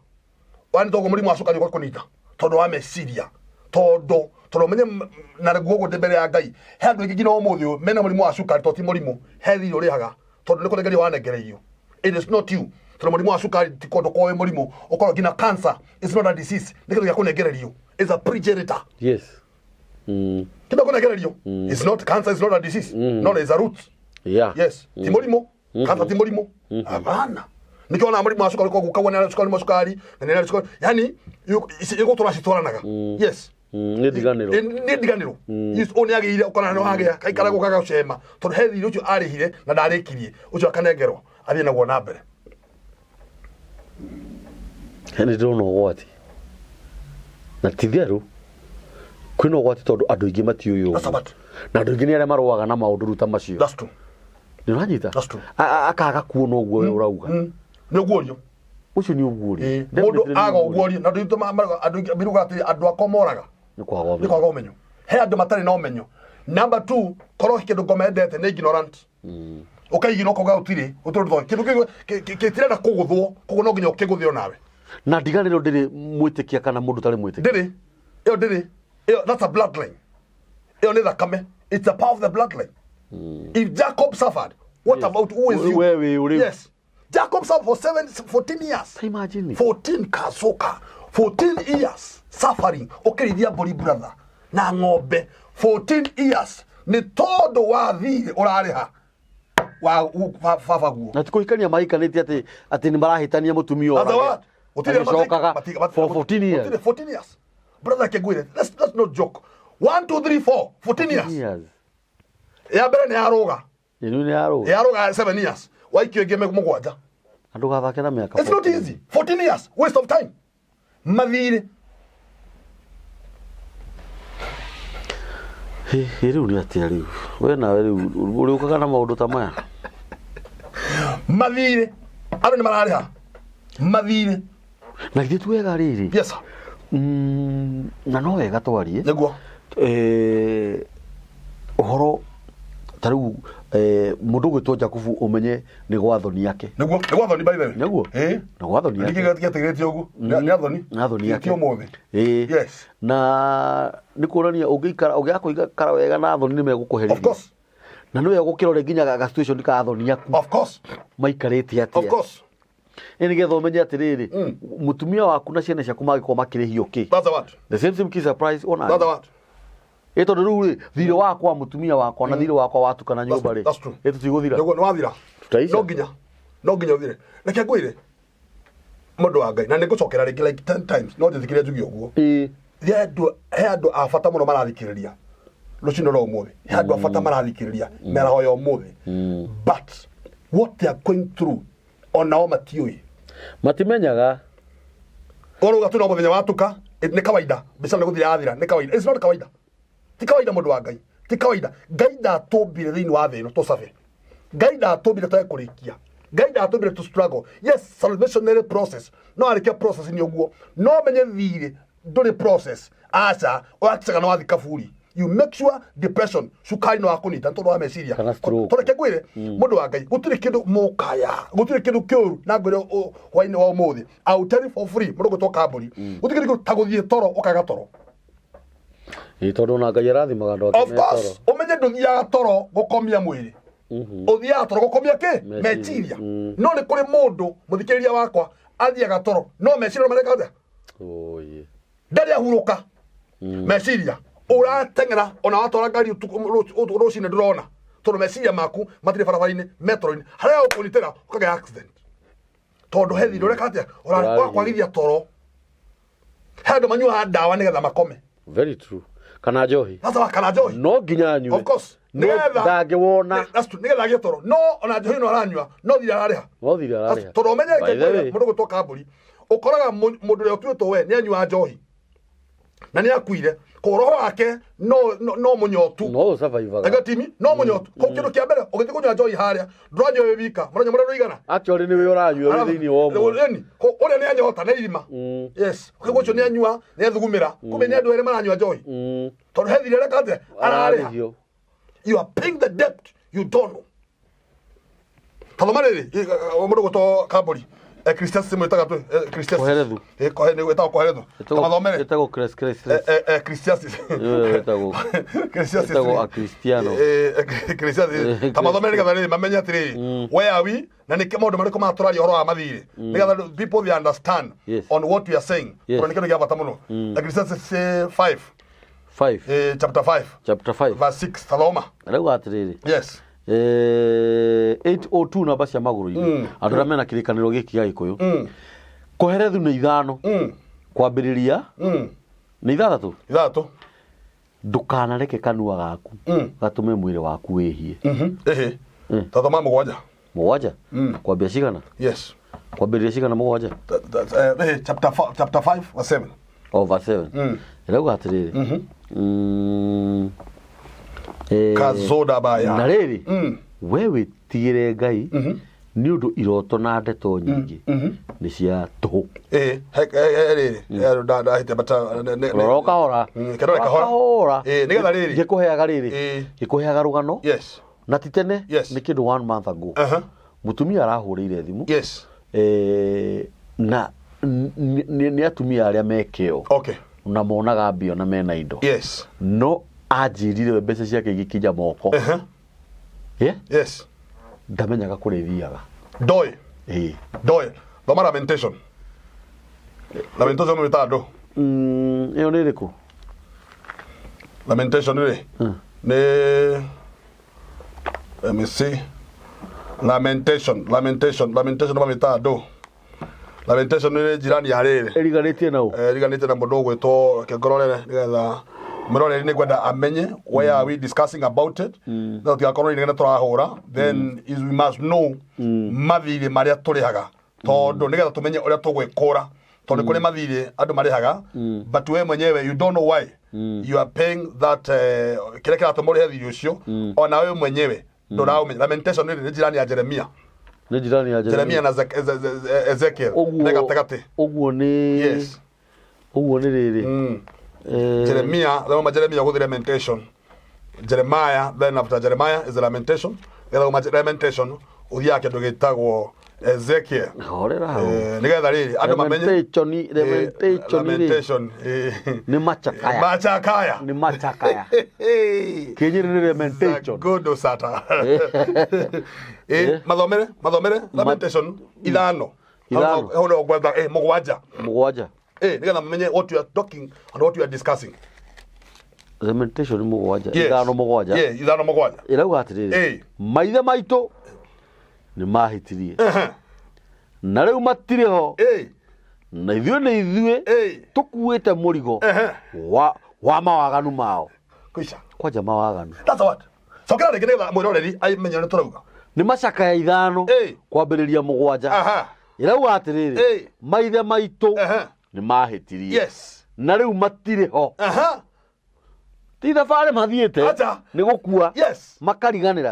Wani toguo mũrimũ wa cukari ũgakũnyita tondũ wa meciria. Tondũ tondũ ũmenye na nĩguo ũguo ndĩ mbere ya Ngai. He andũ aingĩ nginya ũmũthĩ ũyũ mena mũrimũ wa cukari tondũ ti mũrimũ. He thirĩ ũrĩhaga tondũ nĩ kũnengerio wanengereirio. It is not you. Tondũ mũrimũ wa cukari ti kũndũ kwao wĩ mũrimũ. Ũkorwo nginya cancer is not a disease. Nĩ kĩndũ gĩa kũnengererio. It's a progenitor. Yes. Kĩndũ kũnengererio. It's not cancer, is not a disease. No, it's a root. Yeah. Yes. Ti mũrimũ. Cancer ti mũrimũ. Hapana. Nĩkĩo ona mũrimũ wa cukari koguo ũkauga nĩ cukari mũrimũ wa cukari na nĩ cukari. Yani igũtũra citwaranaga. Yes. Nĩ ndiganĩro. Nĩ ndiganĩro. Yes, ũyũ nĩ agĩire ũkona nĩ wagĩa kaikara gũka gacema tondũ he thirĩ ũcio arĩhire na ndarĩkirie ũcio akanengerwo athiĩ naguo na mbere. Nĩ ndĩrona ũgwati. Na ti therũ kwĩna ũgwati tondũ andũ aingĩ matiũĩ That's ũguo. about. Na andũ aingĩ nĩ arĩa marũaga na maũndũ rĩu ta macio. That's true. Nĩ ũranyita? That's true. Akaga kuona ũguo we ũrauga. Nĩ ũguũrio. Ũcio nĩ ũguũrio. Mũndũ Definitely nĩ aga ũguũrio. ũguũrio na andũ aingĩ biruga atĩ andũ akwa moraga. Nĩ kwaga Nĩ ũmenyo. kwaga ũmenyo. He andũ matarĩ na ũmenyo. Number two, korwo kĩndũ ngomendete nĩ ignorant. Ũkaigina ũkauga gũtirĩ, gũtirĩ ũndũ toĩ. Kĩndũ kĩu gĩtirenda kũgũthwo, koguo no nginya ũkĩgũthe onawe. Na ndiganĩro ndĩrĩ mwĩtĩkia kana mũndũ ũtarĩ mwĩtĩkia. Ndĩrĩ, ĩyo ndĩrĩ, ĩyo that's a bloodline. Ĩyo nĩ thakame. It's the power of the bloodline. If Jacob suffered, what Yes. about who is you? We wĩ ũ rĩu? Yes. Jacob suffered for 14 years. Ta imagine. 14 kacoka 14 years suffering ũkĩrĩithia mbũri brother na ng'ombe 14 years nĩ tondũ wa thirĩ ũrarĩha wa baba guo. Na ti kũhikania mahikanĩtie atĩ atĩ nĩ marahĩtania mũtumia That's orage. what. Gũtirĩ Agĩcokaga for 14 years. Gũtirĩ 14 years. Brother Kegwire, let's not joke. 1 2 3 4 14 years. Years. Ya mbere nĩ yarũga. Ĩno nĩ yarũga. Yarũga 7 years. Waikio ĩngĩ mũgwanja. Andũ gathake na mĩaka. It's not 14. easy. 14 years waste of time. Mathirĩ. Hĩ, hĩ, rĩu nĩ atĩa rĩu? We nawe rĩu ũrĩũkaga na maũndũ ta maya. Mathirĩ. Andũ nĩ mararĩha. Mathirĩ. Na githĩ ti wega rĩrĩ? Yes sir. Na no wega twarie. Nĩguo. Ũhoro ta rĩu mũndũ ũgwĩtwo Jakubu ũmenye nĩ gwa thoni ake. Nĩguo, nĩ gwa thoni by the way. Nĩguo? Ĩĩ. Nĩ gwa thoni ake. Nĩkĩ gĩatigĩrĩtio ũguo? Nĩ athoni. Nĩ athoni ake. Ti ũmũthĩ. Ĩĩ. Yes. Na nĩ kuonania ũngĩikara ũngĩaga kũikara wega na athoni nĩ megũkũherithia. Of course. Na nĩ wega gũkĩrore nginya ga situation ka athoni aku Of course. maikarĩte atĩa. Of course. Nĩ nĩgetha ũmenye atĩrĩrĩ mũtumia waku na ciana ciaku mangĩkorwo makĩrĩhio kĩ. That's the word. The same same case applies ona. That's the word. Ĩ tondũ rĩu rĩ thirĩ wakwa mũtumia wakwa na thirĩ wakwa watukana nyũmba rĩ. That's true. Ĩ tũtigũthira. Nĩguo nĩ wathira. Tutaica. No nginya. No nginya ũthire. Reke ngwĩre mũndũ wa Ngai na nĩ ngũcokera rĩngĩ like 10 times no njĩtĩkĩre njuge ũguo. Ĩ. He andũ he andũ a bata mũno marathikĩrĩria rũcinĩ rwa ũmũthĩ. He andũ a bata marathikĩrĩria mĩaraho ya ũmũthĩ. But what they are going through onao matiũĩ. Matimenyaga. Korwo tu no mũthenya watuka nĩ kawaida mbica nĩ gũthira yathira nĩ kawaida. It's not kawaida. Ti kawaida mũndũ wa Ngai. Ti kawaida. Ngai ndatũmbire thĩinĩ wa thĩ ĩno tũcabe. Ngai ndatũmbire twage kũrĩkia. Ngai ndatũmbire tũ struggle. Yes, salvationary process. No arĩkia process nĩ ũguo. No menye thirĩ ndũrĩ process. Aca, ũrakicaga na wathi kaburi. You make sure depression, cukari no wakũnyita nĩ tondũ wa meciria. Kana stroke. Tondũ reke ngwĩre, mũndũ wa Ngai, gũtirĩ kĩndũ mũkaya, gũtirĩ kĩndũ kĩũru na ngwĩre hwainĩ wa ũmũthĩ. I will tell you for free, mũndũ ũgwĩtwo Kambũri. Gũtirĩ kĩndũ kĩũru ta gũthiĩ toro ũkaga toro. Ĩ tondũ ona Ngai arathimaga andũ ake Of me course, toro. ũmenye ndũthiaga toro gũkomia mwĩrĩ. Ũthiaga toro gũkomia kĩ? Meciria. Meciria. No nĩ kũrĩ mũndũ mũthikĩrĩria wakwa athiaga toro no meciria no mareka atĩa? Oye. Ndarĩ ahurũka. Meciria ũrateng'era ona watwara ngari rũcinĩ ndũrona tondũ meciria maku matirĩ barabara-inĩ metro-inĩ harĩa ũkũnyitĩra ũkagĩa accident tondũ he thirĩ ũreka atĩa? Ũrarĩhia. Ũrakwagithia toro. He andũ manyuaga ndawa nĩgetha makome. Very true. Kana njohi. Sasa wa kana njohi. No nginya anyue. Of course. No ndangĩwona. That's true. Nĩgetha agĩe toro. No ona njohi no aranyua, no thirĩ ararĩha. No thirĩ ararĩha. Tondũ ũmenye By the way. mũndũ gwĩtwo Kambũri. Ũkoraga mũndũ ũrĩa ũtuĩtwo we nĩ anyua njohi na nĩ akuire, koguo roho wake no mũnyotu. No ũsurvivaga. Ego timi no mũnyotu. Koguo kĩndũ kĩa mbere ũgĩthiĩ kũnyua njohi harĩa, ndũranyua wĩ wika, mũranyua mũrĩ rũigana. Actually nĩ we ũranyua wĩ thĩinĩ wa ũmwe. Ĩni, ũrĩa nĩ anyota nĩ irima. Yes, koguo ũcio nĩ anyua, nĩ athugumĩra, kumbe nĩ andũ erĩ maranyua njohi, tondũ he thirĩ areka atĩa? Ararĩha. Ararĩhio. You are paying the debt you don't know. Tathoma rĩrĩ, mũndũ gwĩtwo Kambũri, Ecclesiastes mwĩtaga tu Ecclesiastes. Kohelethu. Nĩ wĩtagwo Kohelethu. Tamathomere. Ĩtagwo Cres Cres. Ecclesiastes. Ĩyo Ecclesiastes. ĩtagwo Akristiano. Ecclesiastes. Tamathomere nĩgetha rĩrĩ mamenye atĩrĩrĩ, where are we na nĩ maũndũ marĩkũ matũraria ũhoro wa mathirĩ, nĩgetha people they understand on what we are saying, tondũ nĩ kĩndũ gĩa bata mũno. Ecclesiastes 5. 5. Chapter 5. Chapter 5. Verse 6, tathoma. Rauga atĩrĩrĩ, 802 namba cia magũrũ-inĩ, andũ arĩa mena kĩrĩkanĩro gĩkĩ gĩa Gĩkũyũ. Koherethu nĩ 5 kwambĩrĩria nĩ 6. 6. Ndũkanareke kanua gaku gatũme mwĩrĩ waku wĩhie. Ĩhĩ, tathoma 7. 7 kwambia cigana? Yes. Kwambĩrĩria cigana 7? Chapter 5, chapter 5 verse 7. Over 7 ĩrauga atĩrĩrĩ, Kazoda baya. Na rĩrĩ, we wĩtigĩre Ngai, nĩ ũndũ iroto na ndeto nyingĩ nĩ cia tũhũ. Ĩhĩ, he rĩrĩ ndahĩtia, but Rora o kahora. Kĩrore kahora. Kahora. Nĩgetha rĩrĩ. Ngĩkũheaga rĩrĩ, ngĩkũheaga rũgano na ti tene, nĩ kĩndũ one month ago, mũtumia arahũrĩire thimũ, na nĩ atumia arĩa me kĩo na monaga mbia na mena indo, no anjĩrire we mbeca ciake igĩkinya moko, yeah? Ndamenyaga kũrĩa ithiaga. Ndoĩ. Ĩĩ. Ndoĩ. Thoma Lamentation. Lamentation nĩ ndũ? Ĩyo nĩ ĩrĩkũ? Lamentation rĩ nĩ, let me see, Lamentation, Lamentation, Lamentation mamĩtaga ndũ? Lamentation nĩ jirani ya rĩrĩ. Ĩriganĩtie na ũ? Riganĩte na mũndũ ũgwĩtwo kĩngororere, nĩgetha mwĩroreri nĩ ngwenda amenye where are we discussing about it, no tigakorwo inegene tũrahũra. Then is we must know mathirĩ marĩa tũrĩhaga, tondũ nĩgetha tũmenye ũrĩa tũgwĩkũra, tondũ nĩ kũrĩ mathirĩ andũ marĩhaga, but we mwenyewe you don't know why you are paying that, kĩrĩa kĩratũma ũrĩhe thirĩ ũcio, ona we mwenyewe ndũraũmenya. Lamentation nĩ jirani ya Jeremia. Nĩ jirani ya Jeremia na Ezekiel nĩ gatagatĩ. Ũguo nĩ Ũguo nĩ rĩrĩ, Jeremiah, then uma Jeremiah go the Lamentation. Jeremiah, then after Jeremiah is the Lamentation. Then uma Lamentation uthiaga kĩndũ gĩtagwo Ezekiel. Horera hau. Nĩgetha rĩrĩ andũ mamenye. Lamentation, Lamentation rĩ Lamentation. Nĩ macakaya. Macakaya. Nĩ macakaya. Kĩnyĩrĩ nĩ Lamentation. Good sata. Mathomere, mathomere Lamentation 5. 5. Hau no gwetha 7. 7. Nĩgetha mamenye what you are talking and what you are discussing. Lamentation 7. 5 7. Yeah, 5 7. Ĩrauga atĩrĩrĩ, maithe maitũ nĩ mahĩtirie na rĩu matirĩ ho, na ithuĩ nĩ ithuĩ tũkuĩte mũrigo wa mawaganu mao. Kuisha. Kwanja mawaganu. That's what. Cokera rĩngĩ nĩgetha mwĩroreri amenye ũrĩa tũrauga. Nĩ macakaya 5 kwambĩrĩria 7. Ĩrauga atĩrĩrĩ, maithe maitũ nĩ mahĩtirie na rĩu matirĩ ho. Ti thabarĩ mathiĩte, Acha. nĩ gũkua, makariganĩra,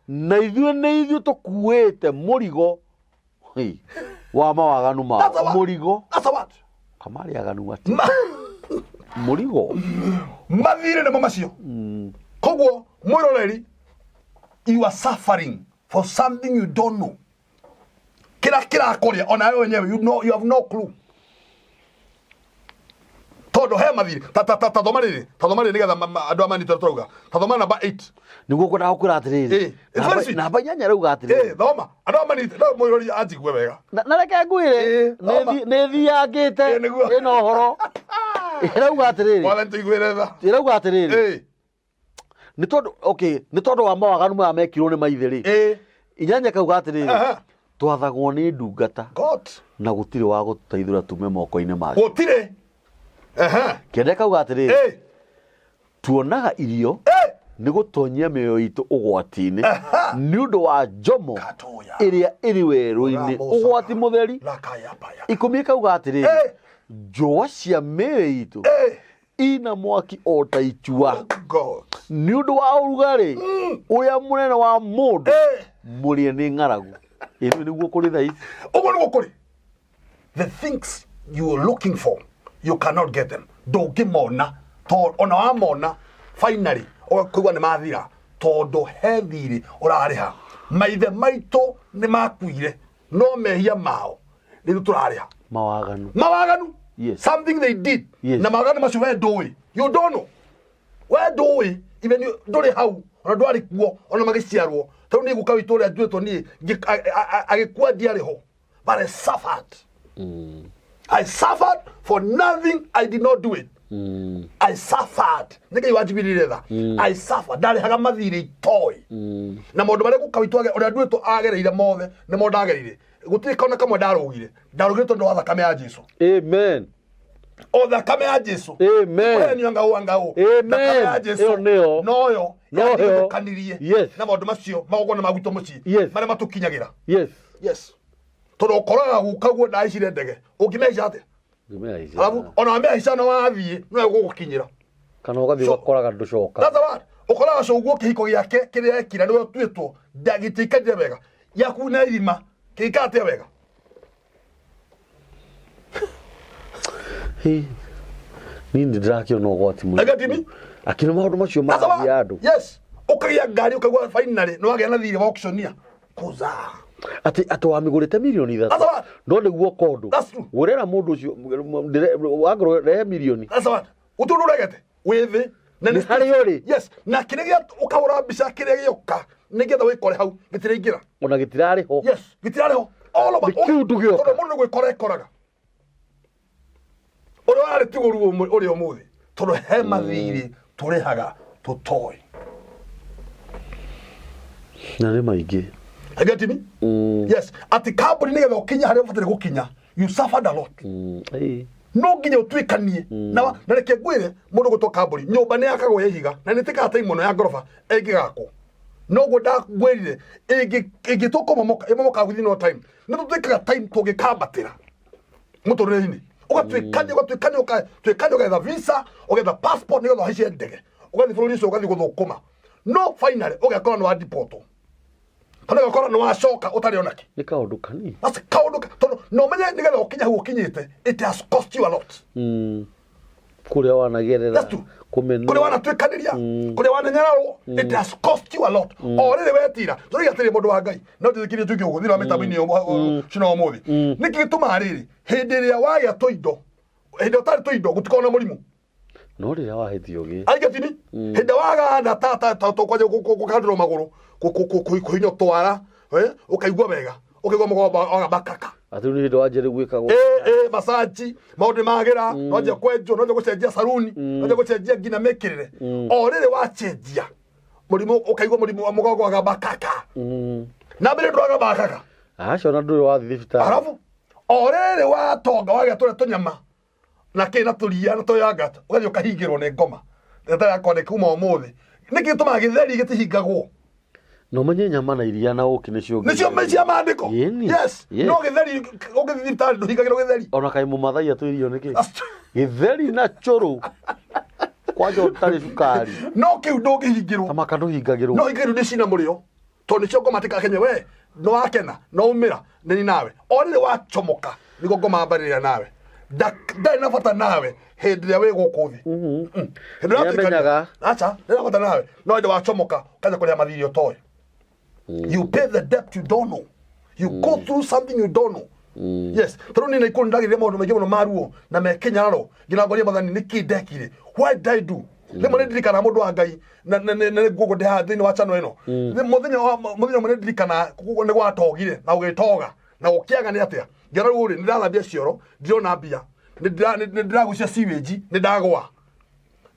na ithuĩ nĩ ithuĩ tũkuĩte mũrigo, hei, wa mawaganu mao. That's what. Mũrigo. That's what. Kamarĩ aganu atĩ mũrigo. Mathirĩ nĩmo macio. Koguo mwĩroreri, you are suffering for something you don't know. Kĩrĩa kĩrakũrĩa ona wewe wenyewe you know, you have no clue. Tondũ he mathirĩ ta thoma rĩrĩ, ta thoma rĩrĩ nĩgetha andũ aya manitwo tũrauga. Ta thoma namba 8. Nĩguo kwendaga gũkwĩra atĩrĩrĩ, It's very sweet. Namba 8 rauga atĩrĩrĩ, Thoma andũ aya manitwo no mwĩroreri anjigue wega. Na reke ngwĩre, Thoma. nĩ thiangĩte Nĩguo. ĩna ũhoro. Ĩrauga atĩrĩrĩ, Mwathani tũiguĩre tha. Ĩrauga atĩrĩrĩ, nĩ tondũ, okay, nĩ tondũ wa mawaganu maya mekirwo nĩ maithe rĩ, 8 kauga atĩrĩrĩ, twathagwo nĩ ndungata God. na gũtirĩ wa gũtũteithũra tume moko-inĩ make. Gũtirĩ. 9 kauga atĩrĩrĩ, tuonaga irio Nĩ gũtonyia mĩoyo itũ ũgwati-inĩ nĩ ũndũ wa njomo Katoya. ĩrĩa ĩrĩ werũ-inĩ, Ramosa. ũgwati mũtheri. Lakayapaya. 10 ĩkauga atĩrĩrĩ, Eh. njũa cia mĩĩrĩ itũ Eh. ina mwaki o ta icua God. nĩ ũndũ wa ũrugarĩ ũrĩa mũnene wa mũndũ Eh. mũrĩe nĩ ng'aragu. Ĩno nĩguo kũrĩ thaa ici. Ũguo nĩguo kũrĩ. The things you are looking for, you cannot get them. Ndũngĩmona, tondũ ona wamona finally ũkaigua nĩ mathira, tondũ he thirĩ ũrarĩha. Maithe maitũ nĩ makuire, no mehia mao nĩ ithuĩ tũrarĩha. Mawaganu. Mawaganu. Yes. Something they did. Yes. Na mawaganu macio we ndũĩ. You don't know. We ndũĩ, even you- ndũrĩ hau, ona ndwarĩ kuo, ona magĩciarwo. Tondũ niĩ guka witũ ũrĩa njuĩtwo niĩ, agĩkua ndiarĩ ho. But I suffered. I suffered for nothing. I did not do it. I suffered. Nĩ Ngai wanjigwirire tha. I suffered. Ndarĩhaga mathirĩ itoĩ. Na maũndũ marĩa guka witũ ũrĩa nduĩtwo agereire mothe nĩmo ndagereire. Gũtirĩ kona kamwe ndarũgire. Ndarũgire tondũ wa thakame ya Jesu. Amen. O thakame ya Jesu. Amen. Ũrĩa ngau ngau. Amen. Thakame ya Jesu. Ĩyo nĩyo. Noyo. Noyo. Yathutũkanirie. Yes. Na maũndũ macio magongona ma gwitũ mũciĩ. Yes. Marĩa matũkinyagĩra. Yes. Yes. Tondũ ũkoraga guka guo ndahaicire ndege. Ũngĩmehaica atĩa? Ngĩmehaica. Alafu ona wamehaica na wathiĩ no gũgũkinyĩra. Kana ũgathiĩ So- ũgakoraga ndũcoka. That's the word. Ũkoraga cũguo kĩhiko gĩake kĩrĩa ekira nĩwe ũtuĩtwo gĩtiikarire wega. Gĩaku nĩ irima kĩikara atĩa wega? Hi. Niĩ nĩ ndĩrakĩona ũgwati mũnene. Ega timi? Akĩona maũndũ macio That's the word. marathiĩ andũ. Yes. Ũkagĩa ngari ũkaigua finally nĩ wagĩa na thirĩ wa auctioneer. Kũza. Atĩ wamĩgũrĩte mirioni That's 3 the word. no nĩguo kondo That's true. ũrera mũndũ ũcio wangorwo rehe mirioni. That's the word. Ũtũndũ ũregete wĩ thĩ. Na Nĩ harĩa ũrĩ. Yes. Na kĩrĩa gĩa ũkahũra mbica kĩrĩa gĩoka nĩgetha wĩkore hau gĩtiraingĩra. Ona gĩtirarĩ ho. Yes, gĩtirarĩ ho. All over. Nĩ kĩũndũ gĩoka. Tondũ mũndũ nĩ gwĩkora ekoraga. Ũrĩa warĩ tiguo ruo ũrĩ ũmũthĩ. Tondũ he mathirĩ tũrĩhaga tũtoĩ. Na nĩ maingĩ. You get me? Yes. Atĩ kambuni nĩgetha ũkinye harĩa ũbataire gũkinya, you suffered a lot. Ĩĩ. No nginya ũtuĩkanie. Na reke ngwĩre mũndũ gũtwo kambuni, nyũmba nĩ yakagwo ya ihiga na nĩ ĩtĩkaga time mũno ya ngoroba ĩngĩgakwo. Noguo ndangwĩrire ĩngĩtwo kũmomoka ĩmomokaga within no time. Nĩ tũtuĩkaga time tũngĩkambatĩra mũtũrĩre-inĩ. Ũgatuĩkania ũgatuĩkania ũgatuĩkania ũgetha visa, ũgetha passport nĩgetha ũhaice ndege. Ũgathiĩ bũrũri ũcio ũgathiĩ gũthũkũma. No finally ũgekora nĩ wa deport. Kana ũgekora nĩ wacoka ũtarĩ ona kĩ. Nĩ kaũndũ kanini. That's kaũndũ tondũ no ũmenye nĩgetha ũkinye hau ũkinyĩte, it has cost you a lot. Kũrĩa wanagerera. That's true. Kũmenwo. Kũrĩa wanatuĩkanĩria, kũrĩa wananyararwo, it has cost you a lot. O rĩrĩ wetira, tũrĩa atĩrĩ mũndũ wa Ngai, no njĩtĩkĩrie njuge ũguo thĩinĩ wa mĩtambo-inĩ ĩyo cina ũmũthĩ. Nĩkĩ gĩtũmaga rĩrĩ, hĩndĩ ĩrĩa wagĩa tũindo, hĩndĩ ĩrĩa ũtarĩ tũindo gũtikoragwo na mũrimũ. No rĩrĩa wahĩtio gĩ. Aigetini, hĩndĩ ĩrĩa waganda ta ta ta kwanja gũkandĩrwo magũrũ, kũhinywo twara, ũkaigua wega, ũkaigua mũgongo wagamba kaka. Atĩ rĩu nĩ hĩndĩ wanjĩrĩ gwĩkagwo. Masaji maũndũ nĩ magĩra, nwanjia kwenjwo, nwanjia gũcenjia saruni, nwanjia gũcenjia nginya mĩkĩrĩre. O rĩrĩ wacenjia mũrimũ ũkaigua mũrimũ wa mũgongo wagamba kaka. Na mbere ndwagamba kaka. Aca ona ndũrĩ wathiĩ thibitarĩ. Arabu o rĩrĩ watonga wagĩa tũrĩa tũnyama na kĩ na tũria na tũyangata ũgathiĩ ũkahingĩrwo nĩ ngoma. Ndagĩtarĩ akwandĩka kuma ũmũthĩ. Nĩkĩ gĩtũmaga gĩtheri gĩtihingagwo? No menye nyama na iria na ũkĩ nĩcio Nĩcio cia maandĩko. Ĩni. Yes. Yes. No gĩtheri ũngĩthiĩ thibitarĩ ndũhingagĩrwo gĩtheri. Ona kaĩ mũmathai atũ irio nĩkĩ? Gĩtheri na cũrũ. Kwanja ũtarĩ cukari. No kĩu ndũngĩhingĩrwo. Ta maka ndũhingagĩrwo. No hingĩrwo nĩ cina mũrĩo. Tondũ nĩcio ngoma tikakenye we no wakena no umĩra nĩ nawe. O rĩrĩ wacomoka nĩguo ngoma ambarĩrĩra nawe. Ndarĩ na bata nawe hĩndĩ ĩrĩa wĩ gũkũ thĩ. Hĩndĩ ĩrĩa watuĩkania- Nĩamenyaga. Aca, ndarĩ na bata nawe. No hĩndĩ wacomoka ũkanjia kũrĩha mathirĩ ũtoĩ. You pay the debt you don't know. You go through something you don't know. Yes. Tondũ niĩ Naikuru nĩndagĩrire maũndũ maingĩ mũno ma ruo na me kĩnyararo nginya ngoria Mwathani nĩkĩ ndekire. Why did I do? Rĩmwe nĩndirikanaga mũndũ wa Ngai na nĩ nguo ndĩ haha thĩinĩ wa channel ĩno. Mũthenya ũmwe nĩndirikanaga nĩ gwatogire na gũgĩtoga na gũkĩaga nĩ atĩa. Ngĩona rĩu rĩ nĩndathambia cioro ndirona mbia. Nĩndĩragucia sewage nĩndagwa.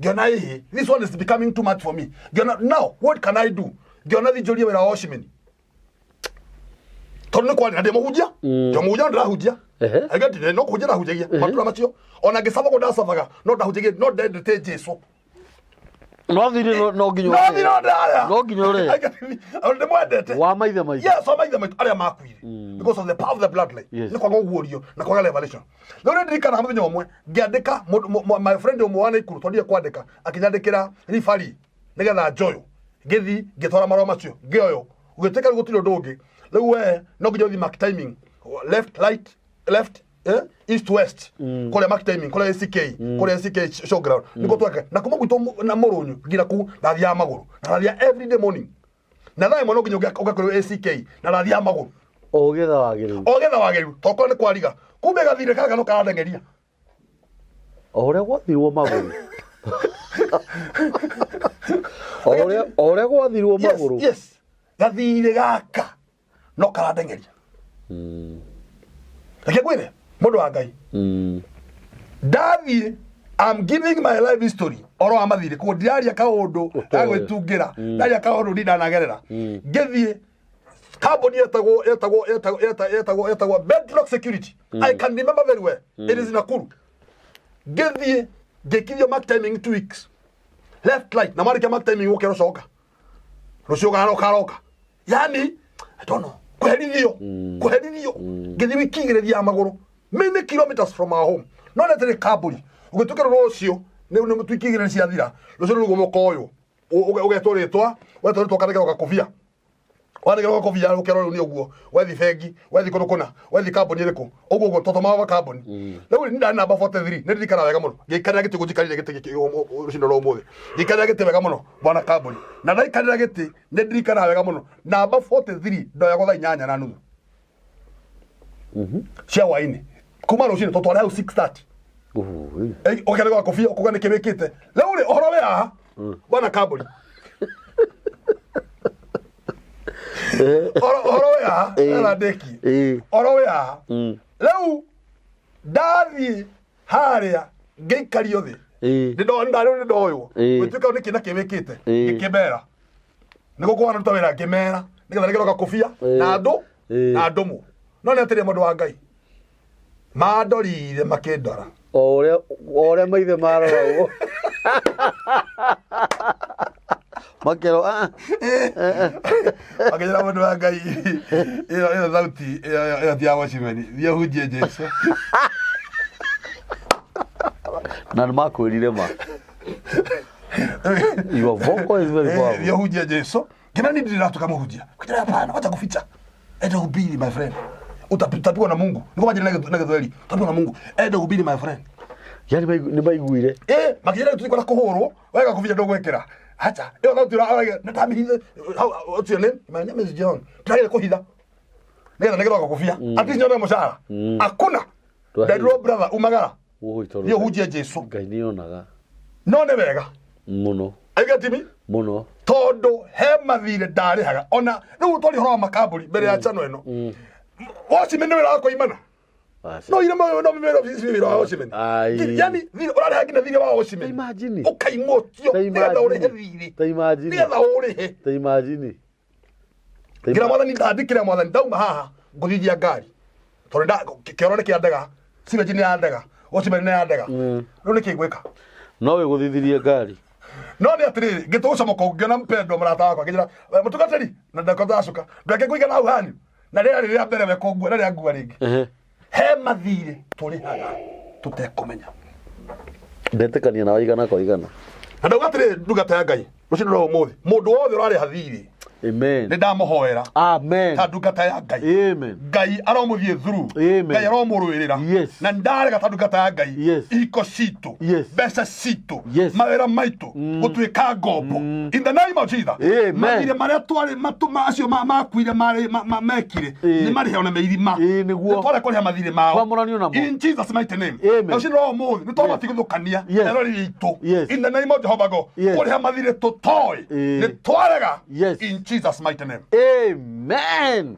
Ngĩona ĩhĩ this one is becoming too much for me. Ngĩona now what can I do? Ngĩona thiĩ njũrie wĩra wa watchman. Tondũ nĩ kwarĩ na ndĩ mũhunjia. Ndĩ mũhunjia no ndĩrahunjia. Ega ndĩ no kũhunjia ndahunjagia. Matũra macio. Ona ngĩcabagwo ndacabaga no ndahunjagia no ndendete Jesu. No thirĩ no nginya no ũrĩhe. thirĩ no ndĩrarĩha. No nginya ũrĩhe. Ndĩ mwendete. Wa maithe maitũ. Yes, wa maithe maitũ arĩa makuire. Because of the power of the bloodline. Yes. Nĩ kwaga ũguũrio na kwaga revelation. Rĩu nĩ ndirikanaga mũthenya ũmwe ngĩandĩka my friend ũmwe wa Naikuru twathiire kwandĩka akĩnyandĩkĩra ribari nĩgetha njoywo. Ngĩthiĩ ngĩtwara marũa macio ngĩoywo. Gũgĩtuĩka rĩu gũtirĩ ũndũ ũngĩ. Rĩu we no nginya ũthiĩ mark timing. Left, right, left, east west kũrĩa mark timing kũrĩa ACK kũrĩa ACK showground nĩkuo tweka na kuma gwitũ na mũrũnyu nginya kũu ndathiaga magũrũ na ndathiaga every day morning na thaa ĩmwe no nginya ũgakorwo ACK na ndathiaga magũrũ O getha wagĩrĩru. o getha wagĩrĩru tokorwo nĩ kwariga kumbe gathirĩ kaka no karandengeria O ũrĩa gwathirwo magũrũ. O ũrĩa gwathirwo yes magũrũ. yes gathirĩ gaka no karandengeria reke ngwĩre mũndũ wa Ngai ndathiĩ I'm giving my life history oro wa mathirĩ koguo ndiraria kaũndũ Ũtoĩ. gagwĩtungĩra ndaria kaũndũ ni ndanagerera ngĩthiĩ kambuni yetagwo yetagwo yetagwo yetagwo yetagwo yetagwo Bedrock Security. I can remember very well. It is in Nakuru. Ngĩthiĩ ngĩkithio mark timing 2 weeks, left, right, na marĩkia mark timing ũkĩrwo coka rũciũ ũkaroka, yani I don't know, kũherithio kũherithio. Ngĩthiĩ wiki 2 thiaga magũrũ many kilometers from our home, no nĩ kambuni ũgĩtuĩka rũciũ nĩ wiki 2 ciathira, rũciũ nĩguo mũkoywo ũgetwo rĩtwa, wetwo rĩtwa ũkanegerwo gakobia, wanegerwo gakobia ũkerwo rĩu nĩ ũguo wethi bengi, wethi kũndũ kũna, wethi kambuni ĩrĩkũ, ũguo ũguo tũtũmaga kambuni. Rĩu nĩ ndarĩ namba 43, nĩ ndirikana wega mũno ngĩikarĩra gĩtĩ gũnjikarĩire gĩtĩ gĩkĩ rũcinĩ rwa ũmũthĩ, ngĩikarĩra gĩtĩ wega mũno bwana kambuni, na ndaikarĩra gĩtĩ nĩ ndirikanaga wega mũno namba 43 ndoyagwo thaa 8:30 cia hwainĩ kuma rũcinĩ tũtware hau 6:30. Ũhũĩ. Ũkĩrega gakobia ũkuga nĩkĩ wĩkĩte rĩu rĩ ũhoro wĩ haha bwana kambuni, ũhoro wĩ haha ena ndĩki ũhoro wĩ haha. Rĩu ndathiĩ harĩa ngĩikario thĩ ndarĩ nĩ ndoywo gũtuĩka nĩkĩ na kĩ wĩkĩte, ngĩkĩmera nĩguo kwana ruta wĩra, ngĩmera nĩgetha nĩgerwo gakobia na andũ na ndũmũ, no nĩ atĩrĩ mũndũ wa Ngai mandorire makĩndora. O ũrĩa maithe maroragwo makerwo "Ah, Makĩnjĩra, mũndũ wa Ngai, ĩyo thauti ĩyo ti ya watchman, thiĩ ũhunjie Jesu. Na nĩ makwĩrire ma your vocal is very powerful. Thiĩ ũhunjie Jesu. Ngĩmera nĩ ndĩratuĩka mũhunjia. Kĩmera hapana, wacha kuficha, enda uhubiri my friend, utapigwa na Mungu. Niko majina na Gĩthweri, utapigwa na Mungu, enda uhubiri my friend. Yani nĩ maiguire. Makĩnjĩra tũtikwa na kũhũrwo wega kũbia ndũgwĩkĩra acha ĩyo thauti ũrauga nĩ ndamĩhithe. What's your name? My name is John. Ndagĩrĩ kũhitha nĩgetha nĩgetha gakobia at least nyone mũcara akuna. Nderirwo, brother, umagara Ũhũi tondũ thiĩ ũhunjie Jesu. Ngai nĩ onaga. No nĩ wega Mũno. Are you getting me? Mũno. Tondũ he mathirĩ ndarĩhaga ona rĩu twari ũhoro wa makambuni mbere ya channel ĩno, watchman nĩ wĩra wa kũimana. Aca. No ire no mĩmero ofici wĩra wa watchman. Ai. Yani thirĩ ũrarĩha nginya thirĩ wa watchman. Imagine. Ũkaimũtio Ta nĩgetha ũrĩhe imagine. thirĩ. Ta imagine. Nĩgetha ũrĩhe. Ta imagine. Ta Ngira mwathani ndandĩkĩra, mwathani ndauma haha ngũthithia ngari tondũ kĩoro nĩ kĩa ndega, sewage nĩ ya ndega, watchman nĩ ya ndega, rĩu nĩkĩ ngwĩka? No wĩgũthithirie ngari. No nĩ atĩrĩrĩ, ngĩtũgũcomoka ngĩona mpendwa mũrata wakwa ngĩnjĩra, "We, mũtungatĩri na ndakotacũka ndweke kũigana hau hanyu na rĩrĩa rĩrĩa mbere we kũngua na rĩa ngua rĩngĩ." He mathirĩ tũrĩhaga tũtekũmenya. Ndetĩkania nawe igana kwa igana. Na ndauga atĩrĩrĩ, ndungata ya Ngai, rũcinĩ rwa ũmũthĩ mũndũ wothe ũrarĩha thirĩ Amen. nĩ ndamũhoera Amen. ta ndungata ya Ngai. Amen. Ngai aromũthiĩ through. Amen. Ngai aromũrũĩrĩra. Na ndarega ta ndungata ya Ngai ihiko citũ, mbeca citũ, mawĩra maitũ gũtuĩka ngombo in the name of Jesus. Amen. Mathirĩ marĩa twarĩ macio makuire marĩ mekire nĩ marĩhe ona meirima. Ĩĩ, nĩguo. Nĩ tware kũrĩha mathirĩ mao Twamũranio namo. in Jesus mighty name. Amen. Na ũcio wa ũmũthĩ nĩ twamatigithũkania erori itũ in the name of Jehovah God. Kũrĩha mathirĩ tũtoĩ nĩ twarega in Jesus mighty name. Amen.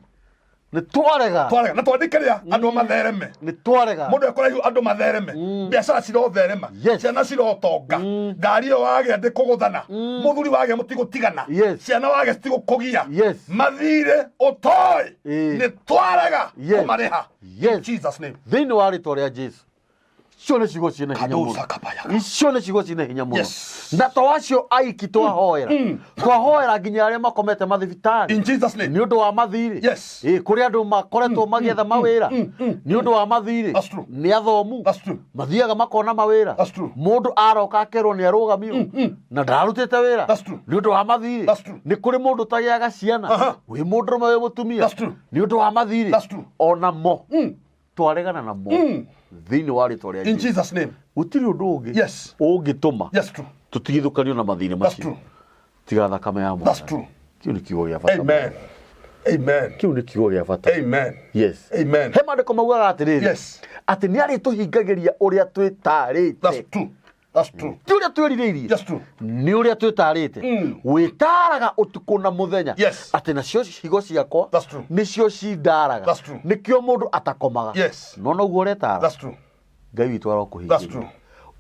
Nĩ twarega. Twarega na twandĩkĩrĩa andũ mathereme. Nĩ twarega. Mũndũ ekũraihu andũ mathereme, biacara cirotherema, ciana cirotonga, ngari ĩyo wagĩa ndĩkũgũthana, mũthuri wagĩa mũtigũtigana, ciana wagĩa citigũkũgia. Mathirĩ ũtoĩ nĩ twarega kũmarĩha. In Jesus name. Thĩinĩ wa rĩtwa rĩa Jesu. Icio nĩ ciugo ciĩna hinya mũno. Kadosa kabayaka. Icio nĩ ciugo ciĩna hinya mũno. Yes. Na to acio aiki twahoera, twahoera nginya arĩa makomete mathibitarĩ In Jesus name. nĩ ũndũ wa mathirĩ. Yes. Ĩ, kũrĩ andũ makoretwo magĩetha mawĩra nĩ ũndũ wa mathirĩ. That's true. Nĩ athomu. That's true. Mathiaga makona mawĩra. That's true. Mũndũ aroka akerwo nĩ arũgamio na ndararutĩte wĩra That's true. nĩ ũndũ wa mathirĩ. That's true. Nĩ kũrĩ mũndũ ũtagĩaga ciana Aha. wĩ mũndũrũme wĩ mũtumia That's true. nĩ ũndũ wa mathirĩ. That's true. Ona mo twaregana namo thĩinĩ wa rĩtwa rĩa In Jesũ. Jesus name. Gũtirĩ ũndũ ũngĩ Yes. ũngĩtũma Yes, true. tũtigithũkanio na mathirĩ That's macio true. tiga thakame ya That's Mwathani. true. Kĩu nĩ kiugo gĩa bata. Amen. Amen. Kĩu nĩ kiugo gĩa bata. Amen. Yes. Amen. He maandĩko maugaga atĩrĩrĩ, Yes. atĩ nĩ arĩtũhingagĩria ũrĩa twĩtarĩte. That's true. That's true. Ti ũrĩa twĩrirĩirie. That's true. Nĩ ũrĩa twĩtarĩte. Wĩtaraga ũtukũ na mũthenya. Yes. Atĩ nacio higo ciakwa That's true. nĩcio cindaraga. That's true. Nĩkĩo mũndũ atakomaga. Yes. No noguo ũretara. That's true. Ngai witũ arokũhingĩria. That's true.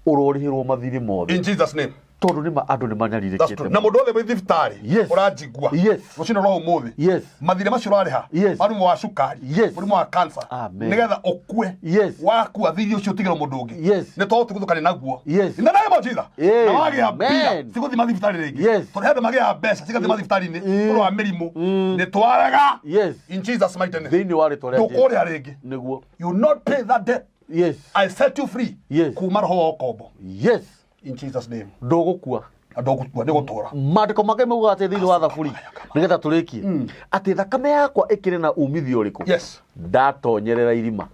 Ũrorĩhĩrwo mathirĩ mothe. In Jesus name. Tondũ nĩma andũ nĩ That's manyarirĩkĩte. true. Na mũndũ wothe wĩ thibitarĩ Yes. ũranjigua Yes. rũcinĩ rwa ũmũthĩ Yes. mathirĩ macio ũrarĩha Yes. mũrimũ wa cukari Yes. mũrimũ wa cancer Amen. nĩgetha ũkue Yes. wakua thirĩ ũcio ũtigĩrwo mũndũ ũngĩ Yes. nĩ tondũ tũgũthũkane naguo Yes. In the name of Jesus. Amen. Na wagĩa mbia cigũthiĩ mathibitarĩ rĩngĩ Yes. tondũ he andũ magĩaga mbeca cigathiĩ mathibitarĩ-inĩ tondũ wa mĩrimũ nĩ twarega Yes. in Jesus mighty name Thĩinĩ wa rĩtwa rĩa Jesũ. ndũkũrĩha rĩngĩ Nĩguo. you will not pay that debt. Yes. I set you free Yes. kuma roho wa ũkombo Yes. in Jesus name. Ndũgũkua. Ndũgũkua nĩ gũtũra. Maandĩko mangĩ maugaga atĩ thĩinĩ wa Thaburi, nĩgetha tũrĩkie, atĩ thakame yakwa ĩkĩrĩ na umithio ũrĩkũ Yes. ndatonyerera irima,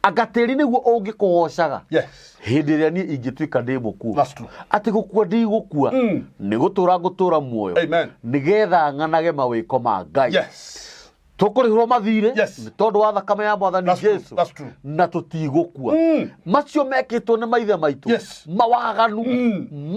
anga tĩri nĩguo ũngĩkũgocaga Yes. hĩndĩ ĩrĩa niĩ ingĩtuĩka ndĩ mũkuũ. That's true. Atĩ gũkua ndigũkua, nĩ gũtũra ngũtũra muoyo Amen. nĩgetha ng'anage mawĩko ma Ngai. Yes. Tũkũrĩhĩrwo mathirĩ Yes. nĩ tondũ wa thakame ya Mwathani That's true. Jesu. That's true. Na tũtigũkua. Macio mekĩtwo nĩ maithe maitũ Yes. mawaganu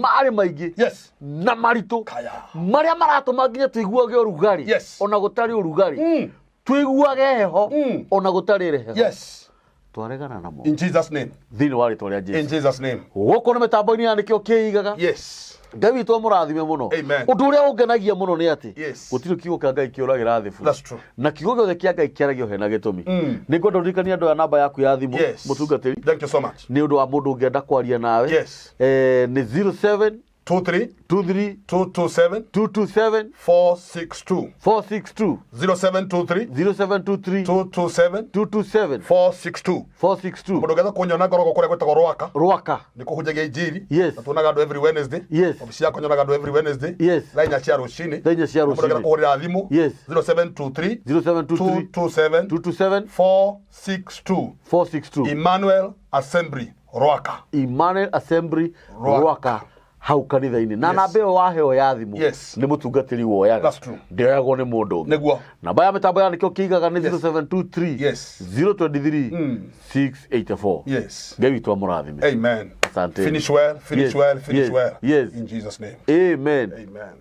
marĩ maingĩ Yes. na maritũ Kaya. marĩa maratũma nginya tũiguage ũrugarĩ Yes. ona gũtarĩ ũrugarĩ, tũiguage heho ona gũtarĩ heho. Yes. Twaregana namo In Jesus name. thĩinĩ wa rĩtwa rĩa In Jesu. Jesus name. Gũkũ nĩ mĩtambo-inĩ ya nĩkĩo kĩigaga. Yes. Ngai witũ amũrathime mũno. Amen. Ũndũ ũrĩa ũngenagia mũno nĩ atĩ Yes. gũtirĩ kiugo kĩa Ngai kĩũragĩra thĩ bure. That's true. Na kiugo gĩothe kĩa Ngai kĩaragio hena gĩtũmi. Nĩ ngwenda ũririkanie andũ aya namba yaku ya thimũ, Yes. mũtungatĩri, Thank you so much. nĩ ũndũ wa mũndũ ũngĩenda kwaria nawe. Yes. Nĩ 07 23 23 227 227 462. 462. 0723 0723 227 227 462. 462. Mũndũ ũngĩenda kũnyona ngoragwo kũrĩa gwĩtagwo Rwaka. Rwaka. Nĩ kũhunjagia injiri. Yes. Na tuonaga andũ every Wednesday. Yes. Obici yakwa nyonaga andũ every Wednesday. Yes. Thaa 4 cia rũcinĩ. Thaa 4 cia Mũndũ ũngĩenda rũcinĩ. kũhũrĩra thimũ. Yes. 0723 0723 227 227 462. 462. Emmanuel Assembly Rwaka. Emmanuel Assembly Rwaka. Rwaka hau kanitha-inĩ na Yes. namba ĩyo waheo ya thimũ Yes. nĩ mũtungatĩri woyaga. That's true. Ndĩoyagwo nĩ mũndũ ũngĩ. Nĩguo. Namba ya mĩtambo ya nĩkĩo kĩigaga nĩ Yes. 0723 Yes. 023 684. Yes. Ngai witũ amũrathime. Amen. Asante. Finish well, finish Yes. well, finish Yes. well. Yes. In Jesus name. Amen. Amen.